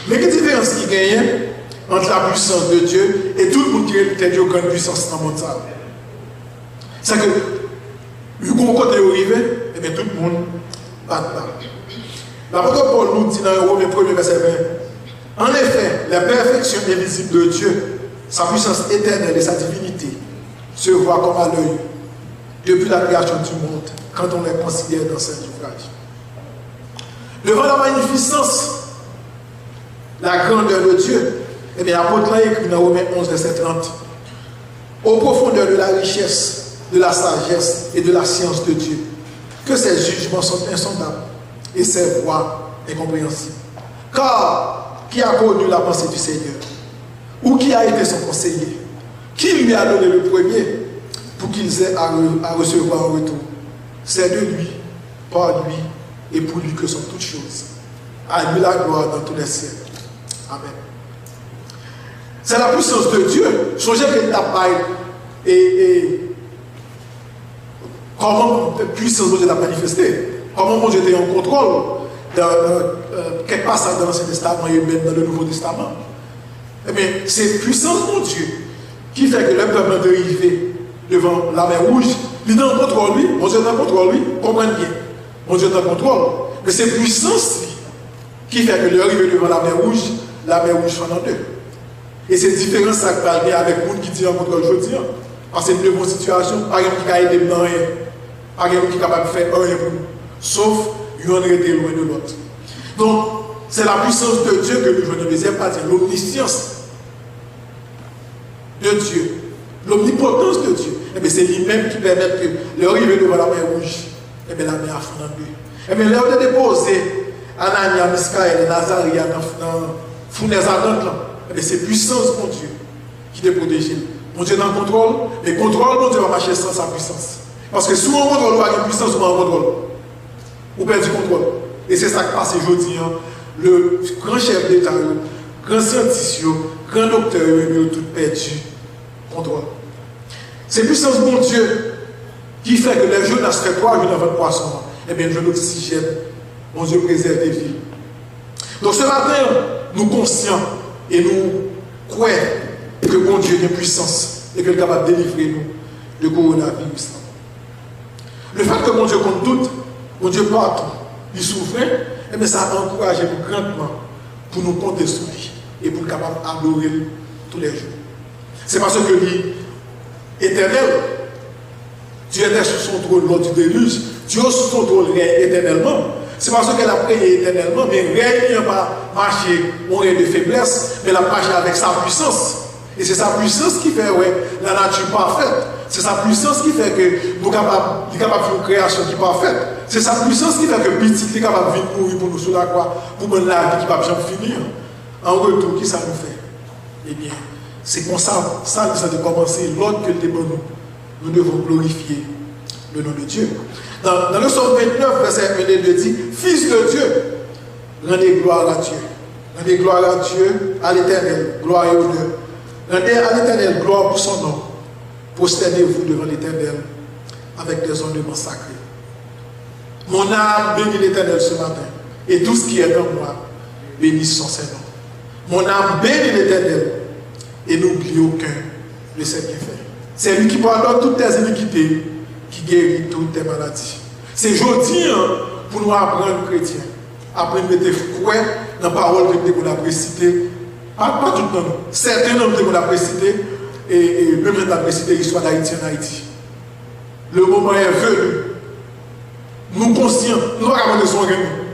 Men ki diferans ki genyen ant la puissance de Dieu e tout moun ki rele tèt yo grann pwisans nan mond sa a? Sèke, yon kote yo rive, ebyen, tout moun bat ba. Lapot Pòl nou di nan Women premye vèsè ven, En effet, les perfections invisibles de Dieu, sa puissance éternelle et sa divinité, se voient comme à l'œil depuis la création du monde, quand on les considère dans ses ouvrages. Devant la magnificence, la grandeur de Dieu, ebyen, apot lan ekri nan Women onz, vèsè trant, aux profondeurs de la richesse, de la sagesse et de la science de Dieu, que ses jugements sont insondables et ses voies incompréhensibles. Car qui a connu la pensée du Seigneur? Ou qui a été son conseiller? Qui lui a donné le premier pour qu'ils aient à, re- à recevoir en retour? C'est de lui, par lui et pour lui que sont toutes choses. À lui la gloire dans tous les siècles. Amen. C'est la puissance de Dieu. Songez que t'as pas et, et kòman pwisans Bondye t ap manifeste, kòman Bondye te an kontwòl nan, nan, euh, kèk pasaj nan Ansyen Testaman e menm nan le Nouvo Testaman. Ebyen, se pwisans Bondye ki fè ke lè pèp lan te rive devan Lamè Wouj, li te an kontwòl, wi. Bondye te an kontwòl, wi. Konprann byen. Bondye te an kontwòl. Men se pwisans li ki fè ke lè yo rive devan Lamè Wouj, Lamè Wouj fann an de. E se diferans sa k pral gen avèk moun ki di an kontwòl jodi an. Paske m devan yon sitiyasyon, pa gen moun ki ka ede m nan anyen. Pa gen moun ki kapab fè anyen pou nou. Sof yonn rete lwen de lòt. Donk, c'est la puissance de Dieu ke nou jwenn nan dezyèm pati, l'omniscience de Dieu, l'omnipotence de Dieu. Ebyen, se li menm ki pèmèt ke lè yo rive devan Lamè Wouj, ebyen, lamè a fann an de. Ebyen, lè yo te depoze Anania, Miskayèl e Azarya nan, nan founèz adant lan, ebyen, se pwisans Bondye ki te pwoteje l. Bondye nan kontwòl, men kontwòl Bondye pa mache san sa pwisans. Paske si w an kontwòl, ou pa gen pwisans, ou pa an kontwòl. Ou pèdi kontwòl. E se sa k pase jodi an. Le gran chèf deta yo, gran syantis yo, gran doktè yo, ebyen, yo tout pèdi kontwòl. Se pwisans Bondye ki fè ke lè Jonas fè twa jou nan vant pwason an, ebyen, l jwenn oksijèn. Bondye prezève vi l. Donk, se maten an, nou konsyan e nou kwè ke Bondye gen pwisans e ke l kapab delivre nou de kowonaviris lan. Le fèt ke Bondye konn tout, Bondye patou, li souvren, ebyen, sa ankouraje nou grandman pou nou konte sou li e pou n kapab adore l toulèjou. Se paske li etènèl. Dieu était sur son trône lors du déluge. Dieu sou son twòn rèy etènèlman. Se paske l ap reye etènèlman, men rèy li an pa mache yon rèy de feblès, men l ap mache avèk sa pwisans. E se sa pwisans ki fè, wè, la nature parfaite. Se sa pwisans ki fè ke nou kapab, li kapab fè yon kreyasyon ki pafèt. Se sa pwisans ki fè ke pitit li kapab vin mouri pou nou sou lakwa, pou ban n lavi ki p ap janm fini an. An retou, ki sa nou fè? Ebyen, se konsa, sa li sa te kòmanse, lòd ke l te ban nou. Nous devons glorifier le nom de Dieu. Dans, dans le psaume vingt-neuf, verset un et deux dit, Fils de Dieu, rendez gloire à Dieu. Rendez gloire à Dieu, à l'Éternel, gloire et honneur. Rendez à l'Éternel gloire pour son nom. Prosternez-vous devant l'Éternel avec des ornements sacrés. Mon âme bénit l'Éternel ce matin, et tout ce qui est en moi bénisse son saint nom. Mon âme bénit l'Éternel, et n'oublie aucun de ses bienfaits. C'est lui qui pardonne toutes tes iniquités, qui guérit toutes tes maladies. Se jodi an pou nou aprann, kretyen, aprann mete kwè nan pawòl ke nou te konn ap resite, pa, pa tout nan nou, sèten nan nou te konn ap resite, e, e menm jan n t ap resite istwa Dayiti ann Ayiti. Le moment est venu. Nou konsyan, nou pa ka konte sou ankenn moun.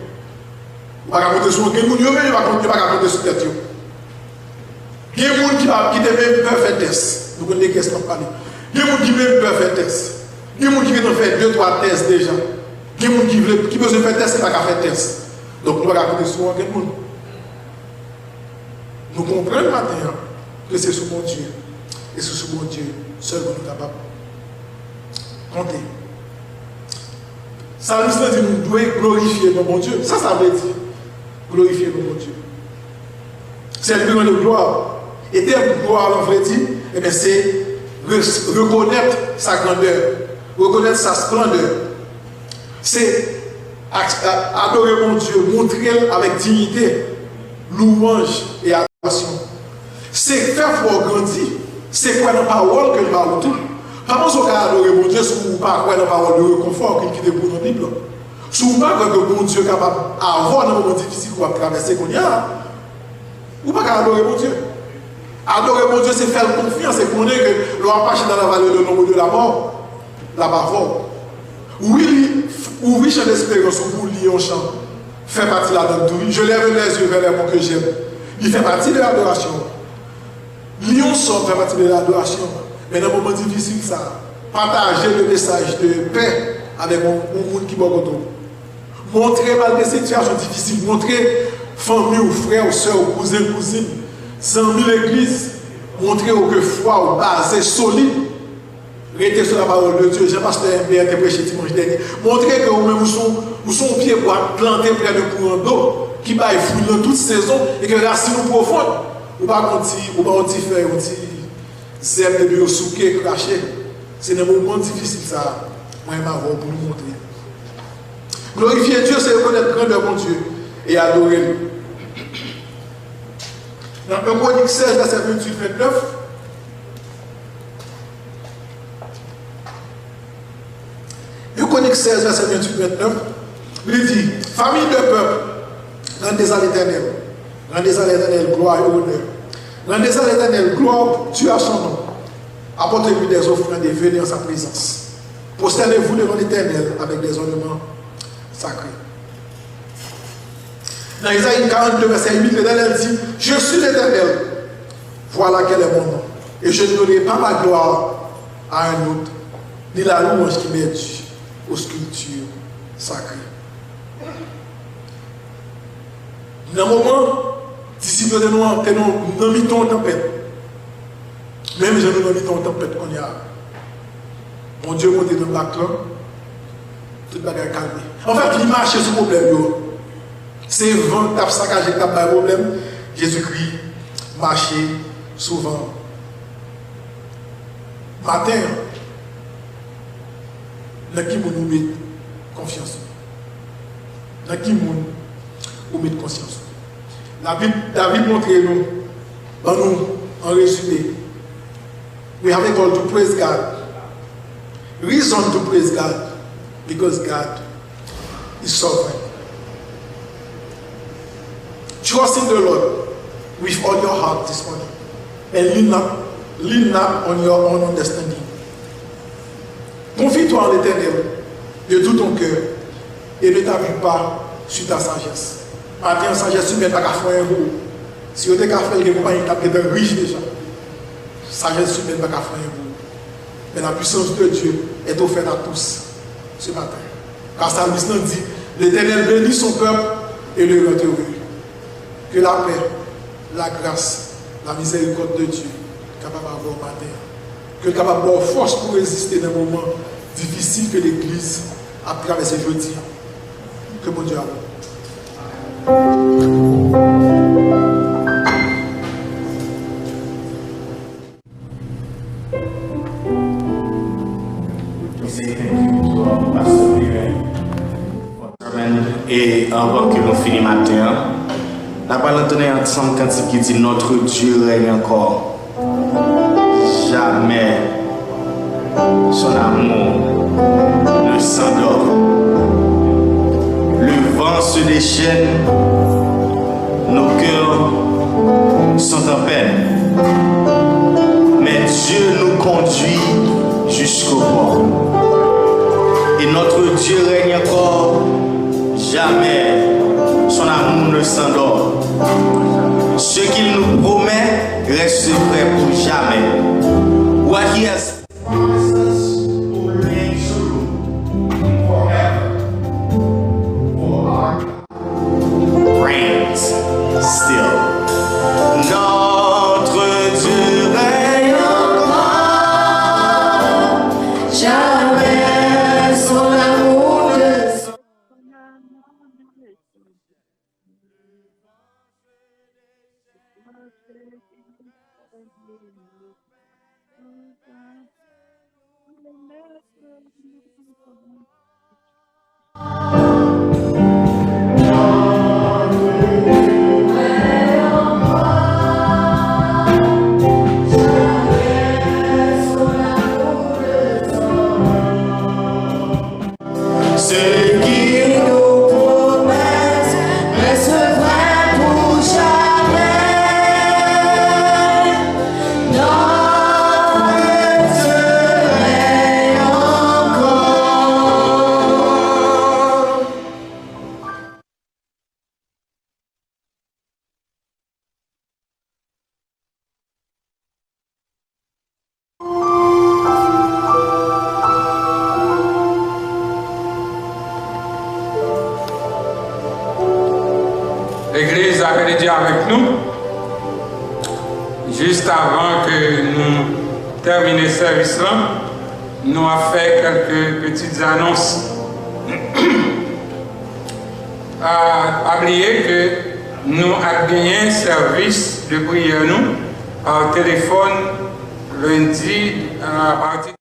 Ou pa ka konte sou ankenn moun, yo menm yo pa konte, yo pa ka konte sou tèt yo. Gen moun ki pa, ki te menm pè fè tès. Nou konn de kiyès m ap pale. Gen moun ki menm pè fè tès. Gen moun ki gentan fè de, twa tès deja. Gen moun ki vle, ki bezwen fè tès, ki pa ka fè tès. Donk, nou pa ka konte sou ankenn moun. Nou konprann maten an ke se sou Bondye, e se sou Bondye sèlman nou kapab konte. Salmis lan di nou dwe glorifye non Bondye. Sa sa vle di, glorifye non Bondye? C'est lui rendre gloire. E tèm glwa lan vle di, ebyen, se re- rekonèt sa grandè, rekonèt sa splandè. Se a- a- adore Bondye, montre l avèk diyite, louwanj e adorasyon. Se fè fwa w grandi, se kwè nan pawòl ke l ba ou tou. Pa panse w ka adore Bondye si w pa kwè nan pawòl de rekonfò ke l kite pou w nan Bib lan. Si w pa kwè ke Bondye kapab avè w nan moman difisil ke w ap travèse kounye a, ou pa ka adore Bondye. Adore Bondye, se fè l konfyans e konnen ke lè w ap mache dans la vallée de l'ombre de la mort, l ap avè w. Wi, li ouvri chan desperans ou pou w li yon chan. fè pati ladan l tou. Je lève les yeux vers les monts que j'aime. Li fè pati de adorasyon. Li yon sòm fè pati de adorasyon. Men nan moman difisil sa, pataje le mesaj de pè avèk yon, yon moun ki bò kote w. Montre, malgre sitiyasyon difisil, montre fanmi w, frè w, sè w, kouzen, kouzin, zanmi legliz, montre yo ke fwa w baze, solid. Rete sou la parole de Dieu, jan pastè Enbè te preche dimanch dènye. Montre ke ou menm ou se yon, ou se yon pye bwa plante prè de kouran dlo ki bay fwi nan tout sezon e ke rasin ou pwofon. Ou pa yon ti, ou pa yon ti fèy, yon ti zèb epi yo souke, krache. Se nan moman difisil sa a, mwen menm avè w pou nou montre. Glorifye Dye, se rekonèt grandè Bondye e adore li. Nan en Kronik sèz, vèsè venntuit, vennèf, en Kronik sèz, vèsè venntuit, vennèf, li di, famille de peuple, rendez à l'Éternel. Rendez à l'Éternel gloire et honneur. Rendez à l'Éternel gloire due à son nom. Apportez-lui des offrandes et venez en sa présence. Prosternez-vous devant l'Éternel avec des ornements sacrés. Dans Isaïe quarante-deux, verset huit, l'Éternel dit, je suis l'Éternel, voilà quel est mon nom, et je ne donnerai pas ma gloire à un autre, ni la louange qui m'est due aux sculptures sacrées. Nan moman, disip yo te nan, te nan, nan mitan yon tanpèt. Menm jan nou nan mitan yon tanpèt kounye a. Bondye monte nan bak lan, tout bagay kalme. Anfèt, li mache sou pwoblèm yo. Se van k t ap sakaje, k t ap bay pwoblèm. Jezikri mache sou van an. Maten an, nan ki moun ou met konfyans ou? Nan ki moun ou met konfyans ou? Labib, David montre nou, ban nou an rezime, we have a call to praise God. Reason to praise God, because God is sovereign. Trust in the Lord with all your heart this morning, and lean not, lean not on your own understanding. Confie-toi en l'Éternel de tout ton cœur et ne t'appuie pas sur ta sagesse. Maten an, sajès imèn pa ka fè anyen pou ou. Si yo te ka fè l, gen konpayi ki t ap gentan rich deja. Sagesse humaine pa ka fè anyen pou ou. Mais la puissance de Dieu est offerte à tous ce matin. Car psalmiste la dit, l'Éternel bénit son peuple et le rend heureux. Que la paix, la grâce, la miséricorde de Dieu kapab avè w maten an. Ke l kapab ba w fòs pou reziste nan moman difisil ke legliz ap travèse jodi a. Ke Bondye avè w. E anvan ke nou fini maten an, n ap pral antonnen ansanm kantik ki di, Notre Dieu règne encore. Jamais son amour ne s'endort. Le vent se déchaîne, nos cœurs sont en peine. Mais Dieu nous conduit jusqu'au port. Et notre Dieu règne encore. Jamais son amour ne s'endort. Ce qu'il nous promet reste vrai pour jamais. What he has promised us remains true forever. For our God reigns still. Notre Dieu règne encore. Jamais son amour ne Ce qu'il nous promet reste vrai pour jamais. Notre Dieu règne encore. Legliz, lapè de Dye avèk nou. Jis avan ke nou tèmine sèvis lan, nou ap fè kèlke pitit anons. Ah, pa bliye ke nou ap genyen sèvis de priyè nou pa telefòn lendi, ah, apati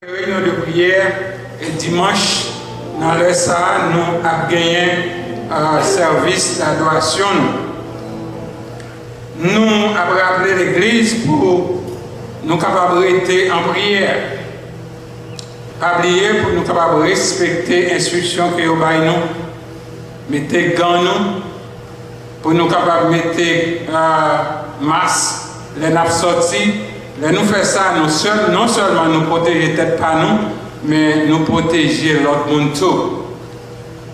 Reyinyon de priyè, e dimanch, nan lè sa a, nou ap genyen, ah, sèvis ladorasyon nou. Nou ap raple legliz pou nou kapab rete an priyè. Pa bliye pou nou kapab respekte enstriksyon ke yo bay nou. Mete gan nou, pou nou kapab mete, ah, mas lè n ap sòti. Lè nou fè sa, nou sèl, non sèlman nou pwoteje tèt pa nou, men nou pwoteje lòt moun tou.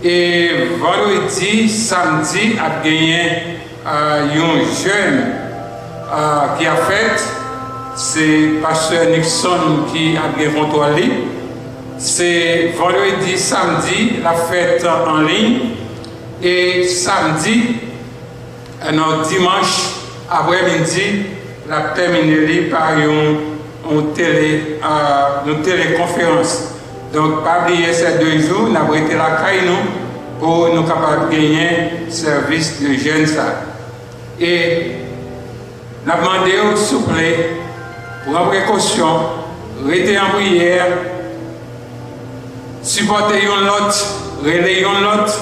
E vandredi, samdi ap genyen, ah, yon jèn, ah, ki ap fèt. Se pastè Nixon ki ap gen kontwòl li. Se vandredi, samdi, l ap fèt an liy. E samdi, non, dimanch aprèmidi, l ap tèmine li pa yon, yon tele, ah, yon telekonferans. Donk, pa bliye, se de jou n ap rete lakay nou pou nou kapab genyen sèvis de jèn sa. E n ap mande w, souple, pran prekosyon, rete an priyè, sipòte youn lòt, rele youn lòt,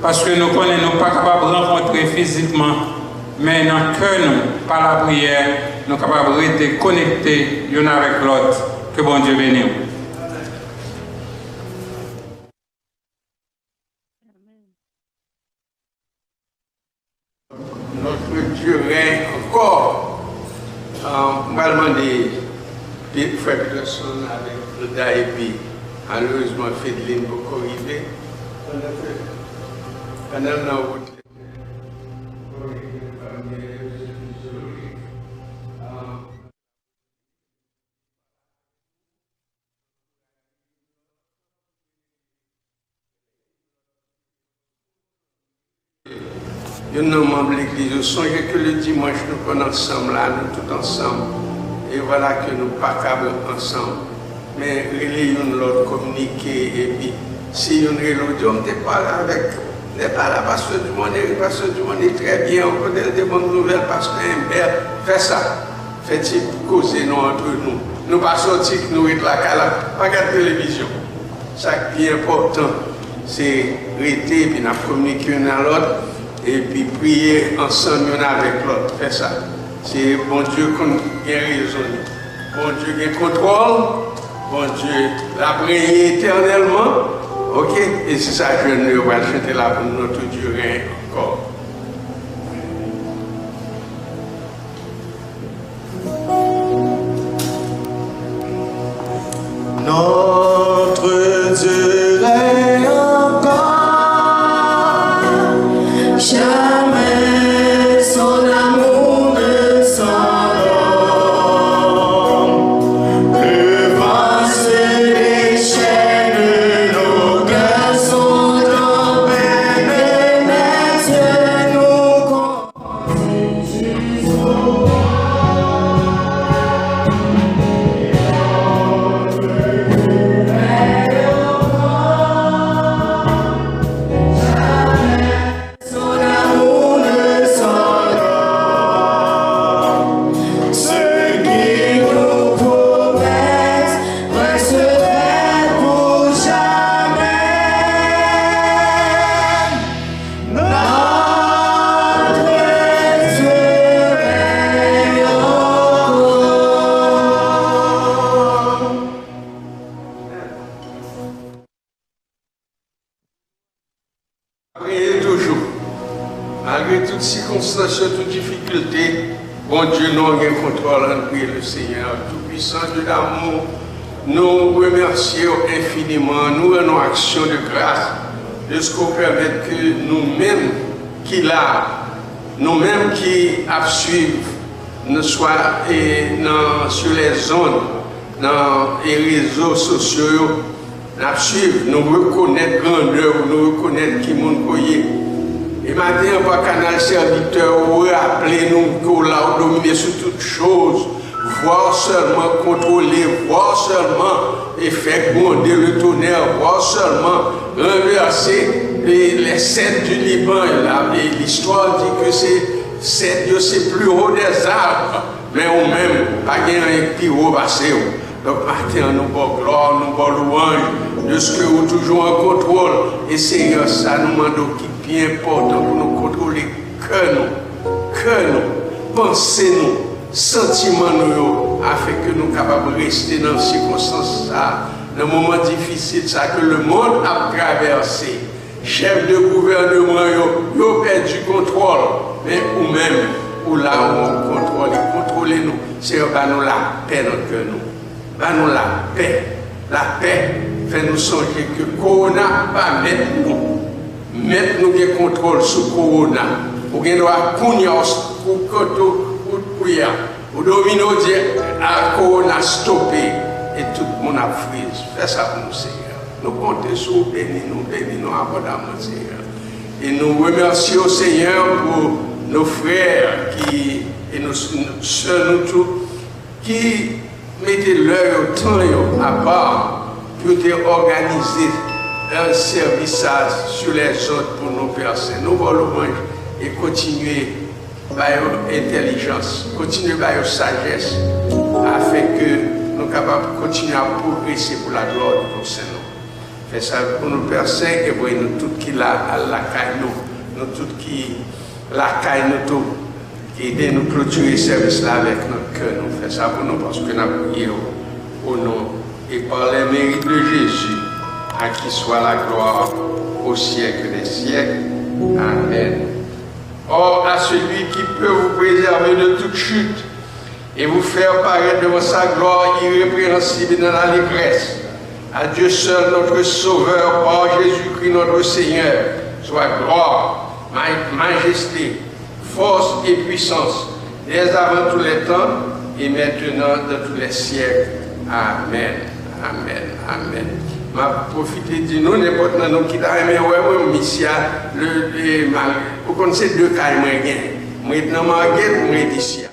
paske nou konnen nou pa kapab rankontre fizikman, men nan kè nou, pa lapriyè, nou kapab rete konekte youn avèk lòt. Ke Bondye beni w. Notre Dieu règne encore. Euh, m pral mande Pe-, frè Peterson avèk Hilda epi malerezman Fedeline poko rive. Pandan ke, pandan l nan wout li. Youn nan manm legliz yo, sonje ke le dimanch nou konn ansanm la, nou tout ansanm. E vwala ke nou pa kab ansanm. Men rele youn lòt, kominike, epi si youn rele w, di w, "M te pale avèk, m te pale a pastè Dumond, e pastè Dumond e trè byen, yon kote l te ban m nouvèl pastè Imbert." Fè sa. Fè ti koze nou antre nou. Nou pa sòti, nou ret lakay la, pa gad televizyon. Sa k pi enpòtan, se rete, epi n ap kominike youn a lòt, epi priye ansanm youn avèk lòt. Fè sa. Se Bondye konn gen rezon li. Bondye gen kontwòl. Bondye l ap renye etènèlman. Oke? E se sa jèn nou yo pral chante la pou nou, Notre Dieu règne encore. Notre Dieu règne encore, jamais son amour ne s'endort. Le vent se déchaîne, nos cœurs sont en paix, le Maître nous Priye toujou. Malgre tout sikonstans yo, tout difikilte, Bondye nou an gen kontwòl. Ann priye le Seigneur Tout-Puissant, Dieu d'amour. Nou remèsye w enfiniman. Nou rann ou aksyon de gras de ce que w pèmèt ke nou menm, ki la, nou menm ki ap swiv, nou swa e nan, sur les ondes, nan e rezo sosyo yo, n ap swiv, nou rekonèt grandè w, nou rekonèt ki moun ke w ye. E maten an, pa kanal sèvitè w, raple nou ke w la, w domine sou tout choz. Voir seulement contrôler, voir seulement et faire gronder le tonnerre, voir seulement renverser les, les cèdres du Liban. Et la, et l'histoire dit que c'est cèdres, c'est plus haut des arbres. Men ou menm, pa gen anyen k pi wo pase w. Donk, maten an, nou ba w glwa, nou ba w lwanj, dèske ou toujou an kontwòl. E Seyè, sa nou mande w ki pi enpòtan pou nou kontwole kè nou, kè nou, panse nou, santiman nou yo, afenke nou kapab reste nan sikonstans sa, nan moman difisil sa ke lemonn ap travèse. Chèf de gouvènman yo, yo pèdi kontwòl, men ou menm, ou la, ou an kontwòl, e kontwole nou. Seyè, ba nou lapè nan kè nou. Ba nou lapè. Lapè, fè nou sonje ke kowona pa mèt nou. Mèt nou gen kontwòl sou kowona. Ou gen dwa kounye a, ou kote ou kout kouya, ou domine, ou di a kowona stope, e tout moun ap friz. Fè sa pou nou, Seyè. Nou konte sou ou, beni nou, beni nou abondamman, Seyè. E nou remèsye w, Seyè, pou nos frères ki, e nou, sè nou tou, ki mete lè yo, tan yo apa pou yo te òganize, eh, sèvis sa a sou lèzòt pou nou, Pè Sen. Nou ba w lwanj e kontinye ba yo entèlijans, kontinye ba yo sajès, afenke nou kapab kontinye ap pwogrese pou laglwa de ton sen non. Fè sa pou nou, Pè Sen, e voye nou tout ki la al lakay nou, nou tout ki lakay nou tou. Ede nou klotire sèvis la avèk nan kè nou. Fè sa pou nou, paske n ap priye w o non e pa lè merit de Jezi, à qui soit la gloire au siècle des siècles. Amen. Or, à celui qui peut vous préserver de toute chute et vous faire paraître devant sa gloire irrépréhensible dans l'allégresse, à Dieu seul notre Sauveur, par Jésus-Christ notre Seigneur, soit gloire, ma- majesté, force et puissance, dès avant tous les temps, et maintenant dans tous les siècles. Amen. Amen. Amen. M ap pwofite di nou, nenpòt nan nou ki ta renmen wè mwen, m isi a, le, le, mal, ou konn se de kay mwen gen. Mwen ret nan Margate, mwen ret isi a.